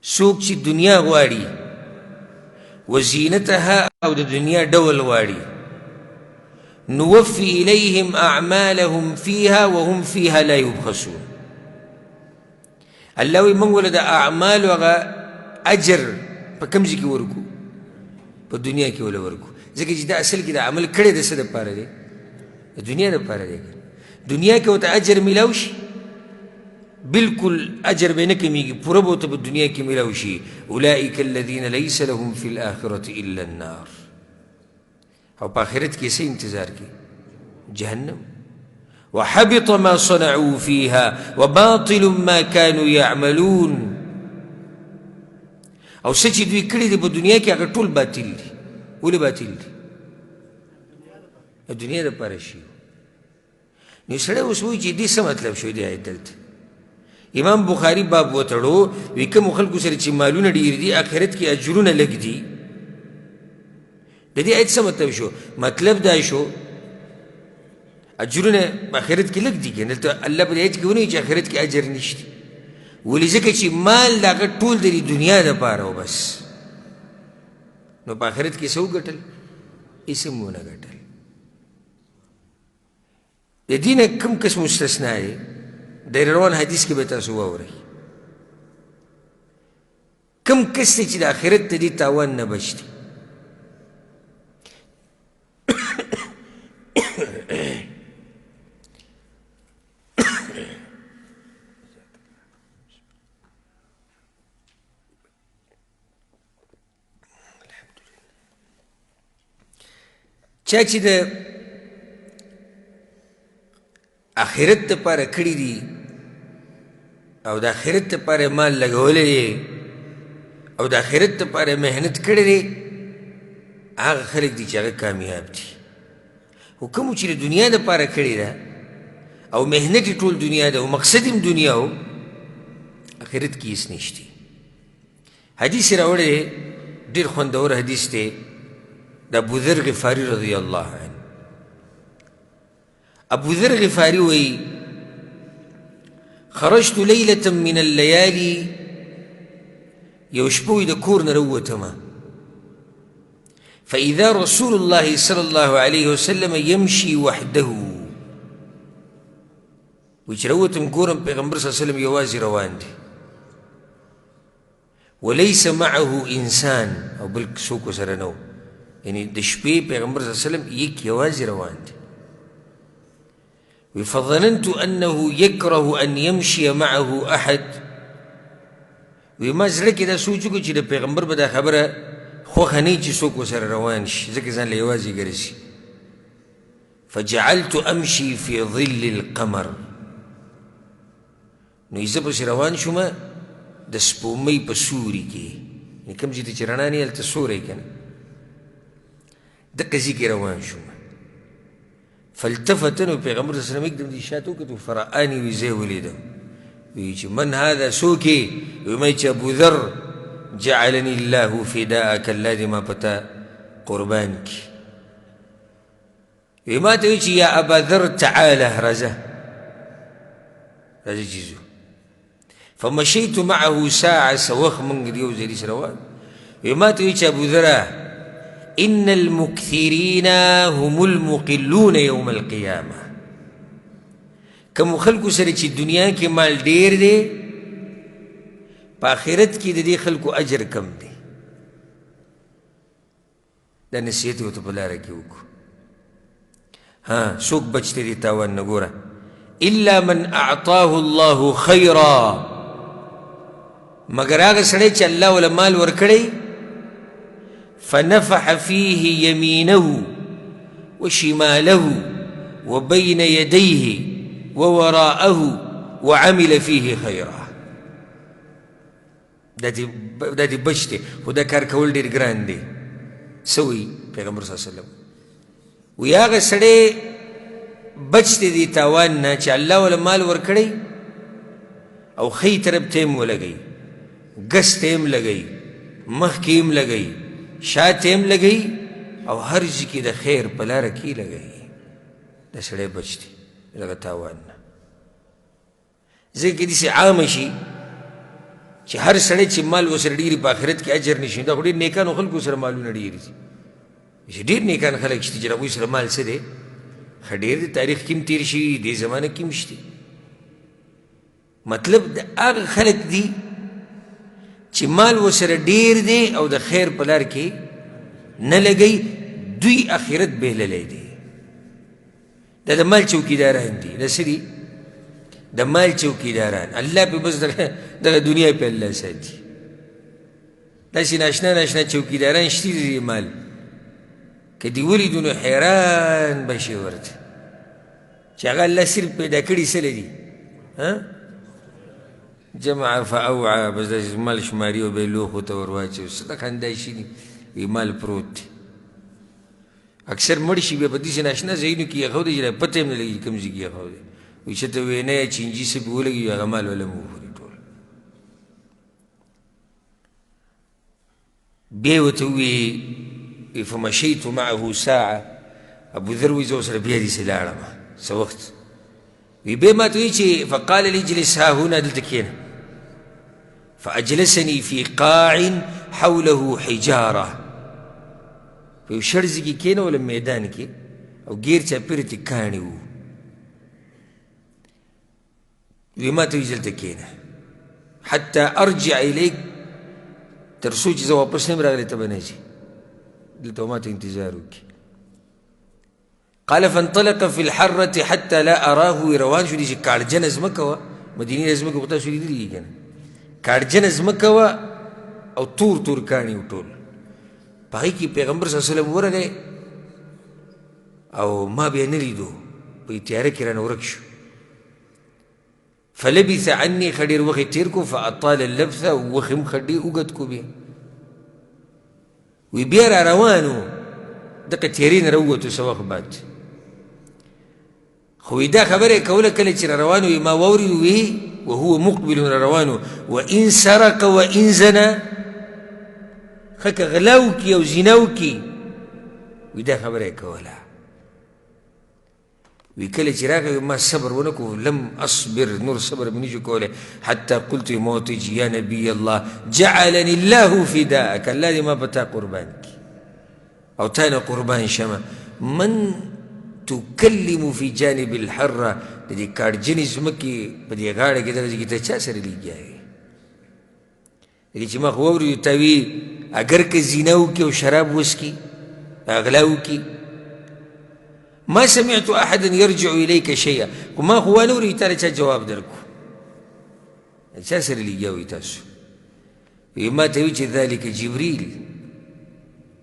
څوک چې دنیا غواړي وزینتها او د دنیا ډول غواړي، نوفي الیهم اعمالهم فیها وهم فیها لا یبخسون. الله وایي موږ له د اعمالو هغه اجر په کوم ځای کې ورکو؟ په دنیا کې وله ورکو، ځکه چې دا اصل کې د عمل کړی د څه دپاره دی؟ د دنیا دپاره دی. دنیا کې ورته اجر میلاو شي، بالکل اجر به نه کمیږي، پوره به ورته په دنیا کې میلاو شي. اولئک الذین لیس لهم فی الآخرة الا النار. او په آخرت کې څه انتظار کې؟ جهنم. وحبط ما صنعوا فيها وباطل ما كانوا يعملون. او څه چې دوی کړي دي په دنیا کې هغه ټول باطل دي. ولې باطل دي؟ د دنیا دپاره شي. نو سړی اوس وایي چې دې څه مطلب شو دی آیت دلته؟ امام بخاري باب وتړو، وی کومو خلکو سره چې مالونه ډېر دي آخرت کې اجرونه لږ دي. د دې آیت څه مطلب شو؟ مطلب دا شو اجرونه په آخرت کې لږ دي، که دلته الله په دې آیت کې ونه چې آخرت کې اجر نشته. ولې؟ ځکه چې مال د هغه ټول د دې دنیا دپاره و بس، نو په آخرت کې څه وګټل؟ هېڅ هم ونه ګټل. د دې نه کوم کس مستثنا دی؟ د روان حدیث کې به تاسو واورئ. کوم کس دی چې د آخرت ته دې تاوان نه بچ دی؟ چا چې د آخرت دپاره کړي دي او د آخرت دپاره مال لګولی دی او د آخرت دپاره محنت کړی دی، هغه خلک دي چې هغه کامیاب دي. خو کومو چې د دنیا دپاره کړې ده او محنت یې ټول دنیا ده او مقصد یې هم دنیا و، آخرت کې هېڅ نشته. حدیث راوړی دی، ډېر خوندور حدیث دی، د ابوذر غفاري رضی الله عنه. ابوذر غفاري وایي خرجت لیلة من الليالي، یو شپه وي د کور نه راووتم، فإذا رسول الله صلى الله عليه وسلم يمشي وحده. وایي چې راووتم ګورم پیغمبر صلی الله علیه وسلم یوازې روان دی، وليس معه انسان، او بل څوک ورسره نه و، یعنې د شپې پیغمبر صلی الله علیه وسلم یک یوازې روان دی. وی فظننت انه يكره ان يمشي معه احد. وی ما زړه کې دا سوچ وکړو چې د پیغمبر به دا خبره خوښه نه چې څوک ورسره روان شي، ځکه ځان له یوازې ګرځي. فجعلت امشي في ظل القمر، نو زه پسې روان شوم د سپوږمۍ په سوري کې، یعنې کوم ځای ته چې رڼا نه هلته سوری که نه، دقه ځای کې روان شوم. فالتفت، نو پیغمبر صلی الله علیه وسلم یکدم دې شاته وکتو، فرآني، وی زه یې ولیدم، وی چې من هذا، څوک یې؟ وی ما چې ابوذر، جعلني الله فداءک، الله دې ما په تا قربان کړي. وی ما ته وی چې یا ابا ذر تعاله، راځه راځه چې ځو. فمشيت معه ساعة، څه وخت موږ یو ځای سره روان. وی ما ته وی چې ابو ذره ان المکثرین هم المقلون یوم القیامه. کوم خلکو سره چې دنیا کې مال ډیر دی، په آخرت کې د دې خلکو اجر کم دی. دا نصیحت یې ورته په لاره کې وکړو. ها څوک بچ دی دې تاوان نه؟ ګوره، الا من اعطاه الله خیرا، مګر هغه سړی چې الله وله مال ورکړی، فنفح فيه يمينه وشماله وبين يديه ووراءه وعمل فيه خيرا. دا دې بچ دی، خو دا کار کول ډېر ګران دی. څه وایي پیغمبر صلی الله علیه وسلم؟ وایي هغه سړی بچ دی دې تاوان نه چې الله وله مال ورکړی او ښی طرف ته هم ولګوي، ګس ته هم لګوي، مخکې هم لګوي، شاته هم لګوي، او هر ځای کې د خیر په لاره کې لګوي. دا سړی بچ دی دغه تاوان نه. ځکه که داسې عامه شي چې هر سړی چې مال ورسره ډېر په آخرت کې اجر نشي، دا خو ډېر نیکانو خلکو سره مالونه ډېر دي، چې ډېر نیکان خلک شته چې هغوی سره مال څه دی، ښه ډېر دی، تاریخ کې هم تېر شوي، دې زمانه کې هم شته. مطلب د هغه خلک دي چې مال ورسره ډېر دی او د خیر په لار کې نه لګوي، دوی آخرت بهللی دی. دا د مال چوکیداران دي، دا څه دي؟ د مال چوکیداران. الله په بس دغه دنیا په الله ساتي. داسې ناشنا ناشنا چوکیداران شته دي مال که دې ولیدو نو حیران به شي ورته، چې هغه الله صرف پیدا کړي څه لري، جمع فاوعى، بس داسې مال شماري او بیا یې لوښو ته ور واچوي. څه د خندا شي دي، وایي مال پروت دی. اکثر مړ شي بیا په داسې ناشنا ځایونو کې یې ښودی چې لا پته یې هم نه لګي کوم ځای کې یې ښودی، وایي چې ته وینه یا چینجي څه پرې ولګوي هغه مال وله هم وخوري ټول. بیا یې ورته وویل فمشیت معه ساعة، ابوذر وایي زه ورسره بیا داسې لاړم څه وخت. وی بیا ما ته وایي چې فقال لي اجلس ها هنا، دلته کښېنه. فاجلسني في قاع حوله حجاره، په یو شړ ځای کې کښېنولم میدان کې او ګیر چاپېره ترې کاڼي وو. وی ما ته وایي دلته کښېنه حتی ارجع الیک، تر څو چې زه واپس نه یم راغلی ته به نه ځې، دلته ما ته انتظار وکړي. قال فانطلق في الحرة حتى لا أراه، روان شو دي چې کاړجنه ځمکه وه، مدینې ځمکه خو تاسو لیدلي دي که نه، کاړجنه ځمکه وه او تور تور کاڼي وو ټول. په هغې کې پیغمبر صلی الله علیه وسلم ورغی او ما بیا نه لیدو، په تیاره کې رانه ورک شو. فلبث عني، ښه ډېر وخت یې تېر کړو، فاطال اللبث، وخت یې هم ښه ډېر اوږد کړو. بیا وی بیا را روان و، دغه تیرې نه راووتو څه وخت بعد. خو وی دا خبره یې کوله کله چې را روان وي ما واورېدو، وی وهو مقبل را روان و، وان سرق وان زنا، ښه که غلا وکړي او زنا وکړي، وی دا خبره یې کوله. وی کله چې راغی ما صبر ونه کړو، لم اصبر، نور صبر مې نشو کولی، حتی قلت ما ورته چې یا نبی الله جعلني الله فداءک، الله دې ما په تا قربان کړي او تا نه قربان شمه. من تکلم فی جانب الحره، د دې کاړجنې ځمکې په دې غاړه کې دغه ځای کې ته چا سره لګیا وې؟ لکه چې ما خو واورېدو تا وي اګر که زنا وکړي او شراب وڅکي غلا وکړي، ما سمعت احدا يرجع اليك شيئا، خو ما خو وانه اورېدو تا له چا جواب درکړو، چا سره لګیا وئ تاسو؟ وایي ما ته وایي چې ذلک جبریل،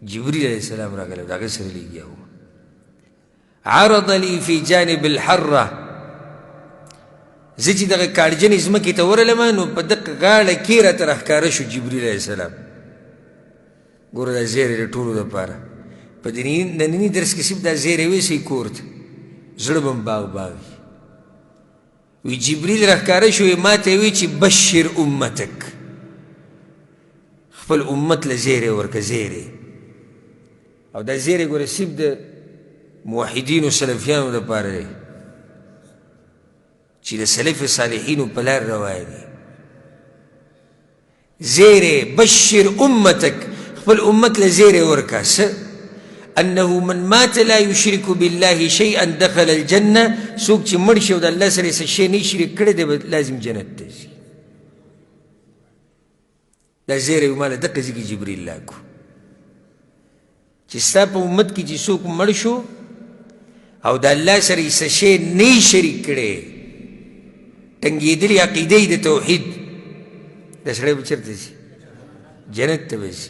جبریل علیه السلام راغلی د هغه سره لګیا وم. عرض لي في جانب الحره، زه چې دغه کاړجنې ځمکې ته ورغلم نو په دغه غاړه کې راته راښکاره شو جبریل علیه السلام. ګوره دا زیری د ټولو دپاره په دې ننني درس کې صرف دا زیری ویسئ کور ته، زړه به مو باغ باغ وي. وی جبریل راښکاره شو، ما ته وی چې بشر امتک، خپل امت له زیری ورکړه زیری. او دا زیری ګوره صرف د موحدینو سلفیانو دپاره دی چې د سلف صالحینو په لار روان دي. زیری بشر امتک، خپل امت له زیری ورکړه څه؟ انه من مات لا يشرك بالله شيئا دخل الجنه، څوک چې مړ شي او د الله سره یې څه شی نه شریک کړی دی به لازم جنت ته ځي. دا زیری ما له دقه ځای کې جبریل راکړو چې ستا په امت کې چې څوک مړ شو او د الله سره یې څه شی نه شریک کړی ټنګېدلې عقیده یې د توحید، دا سړی به چېرته ځي؟ جنت ته به ځي.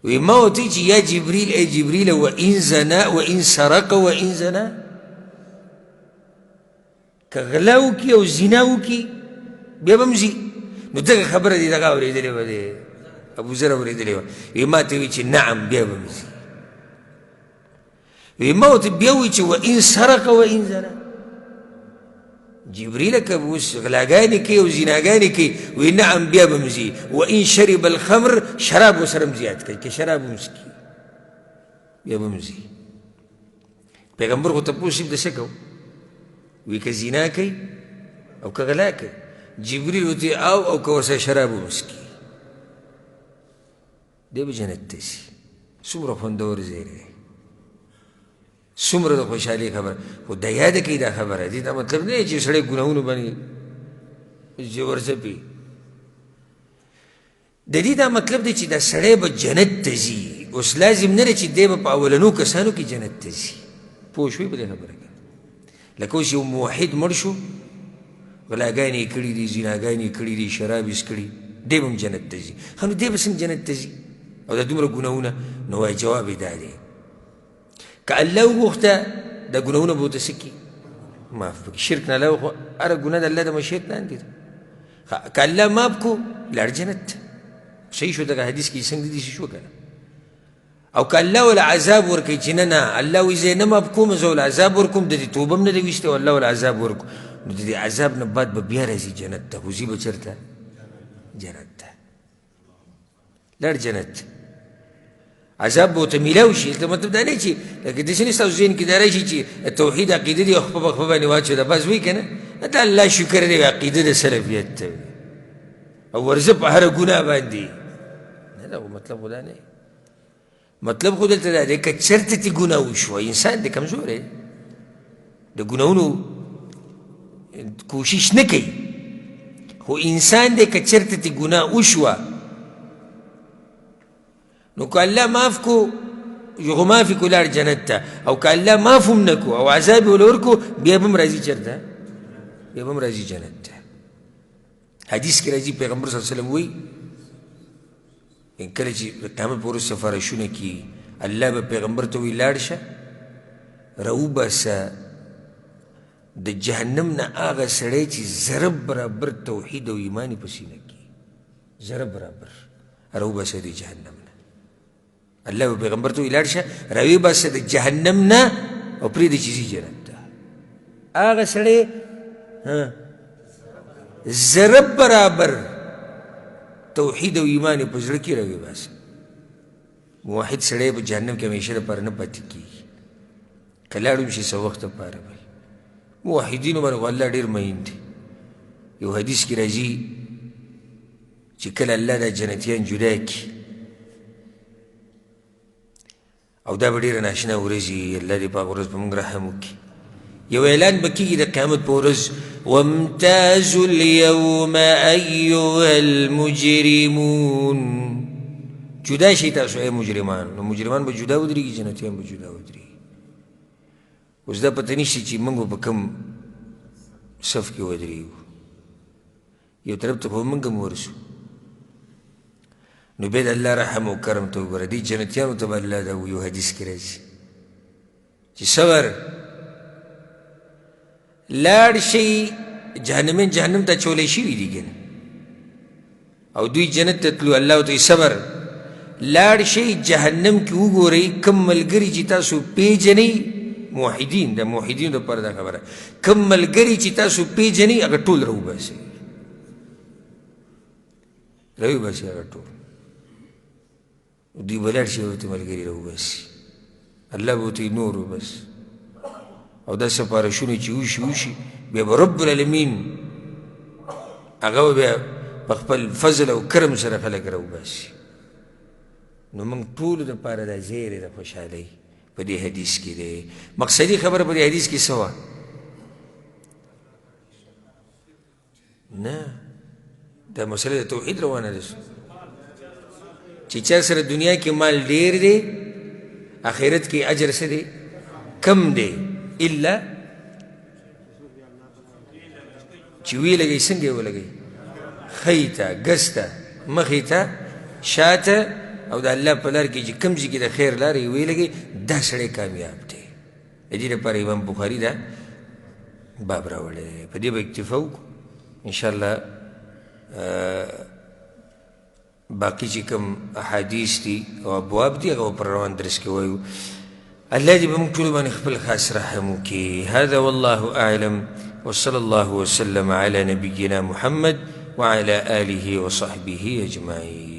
وی ما ورته چې یا جبریل، ای جبریل، و ان زنا و ان سرق و ان زنا، که غلا وکړي او زنا وکړي بیا به هم ځي. نو دغه خبره دې دغه اورېدلې وه، دی ابوذر اورېدلې وه. وی ما ته وی چې نعم بیا به هم ځي. وی ما ورته بیا وی چې و ان سرق و ان زنا، جبریل که اوس غلاګانې کوي او زناګانې کوي، وی نعم بیا به هم ځي. و ان شرب الخمر، شراب ورسره هم زیات کوي، که شراب هم څکي بیا به هم ځي. پیغمبر خو تپوس یې د څه کوو؟ وی که زنا کوي او که غلا کوي. جبریل ورته او که ورسره شراب هم څکي دی به جنت ته ځي. څومره خوندور ځای دی، څومره د خوشحالۍ خبره. خو دا یاده کوي دا خبره، دې دا مطلب نه دی چې سړی ګناهونو باندې چې ورځپي. د دې دا مطلب دی چې دا سړی به جنت ته ځي. اوس لازم نه دی چې دی به په اولنو کسانو کې جنت ته ځي. پوه شوې په دې خبره کې؟ لکه اوس یو موحد مړ شو، غلاګانې یې کړي دي، زناګانې یې کړي دي، شراب یې څکلي، دی به هم جنت ته ځي. ښه نو دی به څنګه جنت ته ځي او دا دومره ګناهونه؟ نو وایي جواب یې دا دی، که الله وغوښته دا ګناهونه به ورته څه کړي؟ معاف به کړي. شرک نه علاوه خو هره ګناه د الله د مشیت لاندې ده. که الله معاف کړو لاړ جنت ته. صحیح شو دغه حدیث کې څنګه دي شو که نه؟ او که الله ولا عذاب ورکوي چې نه نه الله وایي زه یې نه معاف کوم، زه وله عذاب ورکوم، د دې توبه هم نه ده ویستې او الله وله عذاب ورکړو، نو د دې عذاب نه بعد به بیا راځي جنت ته. خو ځي به چېرته؟ جنت ته لاړ جنت ته. عذاب به ورته میلاو شي. دلته مطلب دا نه چې لکه داسې نه ستاسو ذهن کې دا راشي چې توحید عقیده دي او خپه په خپه باندې واچوله بس وایي که نه، دا الله شکر دی عقیده د سلفیت ته وي او ورځه په هره ګناه باندې. نه، دا خو مطلب خو دا نه دی. مطلب خو دلته دا دی که چېرته ترې ګناه وشوه، انسان دی کمزوری د ګناهونو کوشش نه کوي، خو انسان دی که چېرته ترې ګناه وشوه نو که الله معاف کو یو معاف کو لاړ جنت ته، او که الله معاف هم نه کو او عذاب یې ورله ورکړو بیا به هم راځي چېرته؟ بیا به هم راځي جنت ته. حدیث کې راځي پیغمبر صلی الله علیه وسلم وایي کله چې د قیامت په ورځ سفارشونه کېږي، الله به پیغمبر ته وایي لاړ شه راوباسه د جهنم نه هغه سړی چې ذره برابر توحید او ایمان یې په سینه کې، ذره برابر راوباسه د جهنم نه. الله به پیغمبر ته وایي لاړ شه راویې باسه د جهنم نه او پرېږده چې ځي جنت ته. هغه سړی ذره برابر توحید او ایمان یې په زړه کې راویې باسه. موحد سړی په جهنم کې همیشه لپاره نه پاتې کېږي، که لاړ هم شي څه وخت لپاره به وي. موحدینو باندې خو الله ډېر مین دی. یو حدیث کې راځي چې کله الله دا جنتیان جدا کړي، او دا به ډېره ناشنا ورځ وي، الله دې په هغه ورځ په موږ رحم وکړي. یو اعلان به کېږي د قیامت په ورځ، وامتازوا اليوم ایها المجرمون، جدا شئ تاسو ای مجرمان. نو مجرمان به جدا ودرېږي، جنتیان به جدا ودرېږي. اوس دا پته نشته چې موږ به په کوم صف کې ودرېږو، یو طرف ته خو موږ هم ورسو. نو بیا د الله رحم او کرم ته وګوره، دې جنتیانو ته به الله دا یو حدیث کې راځي چې صبر لاړ شئ، جهنمین جهنم ته اچولی شوي دي که نه، او دوی جنت ته تلو، الله ورته صبر لاړ شئ جهنم کې وګورئ کوم ملګري چې تاسو پیژنئ، موحدین، د موحدینو لپاره دا خبره، کوم ملګري چې تاسو پیژنئ هغه ټول راوباسئ، راوباسئ هغه ټول. دوی به لاړ شي ورته ملګري راوباسي، الله به ورته نور وباسي. او دا سفارشونه چې وشي وشي بیا به رب العالمین هغه به بیا په خپل فضل او کرم سره خلک راوباسي. نو موږ ټولو دپاره دا زیری د خوشحالۍ په دې حدیث کې دی. مقصدي خبره په دې حدیث کې څه وه؟ نه، دا مسله د توحید روانه ده چې چا سره دنیا کې مال ډیر دی، آخرت کې اجر څه دی؟ کم دی. الا چې ویې لګوي، څنګه یې ولګوي؟ ښی ته، ګس ته، مخې ته، شاته، او د الله په لار کې چې کوم ځای کې د خیر لاره یې ویې لګوي، دا سړی کامیاب دی. د دې لپاره امام بخاري دا باب راوړی دی. په دې به اکتفا وکړو انشاءالله. باقي چې کوم احادیث دي او ابواب دي هغه پر روان درس کې وایو. الله دې په موږ ټولو باندې خپل خاص رحم وکړي. هذا والله اعلم، وصلى الله وسلم على نبينا محمد وعلى آله وصحبه أجمعين.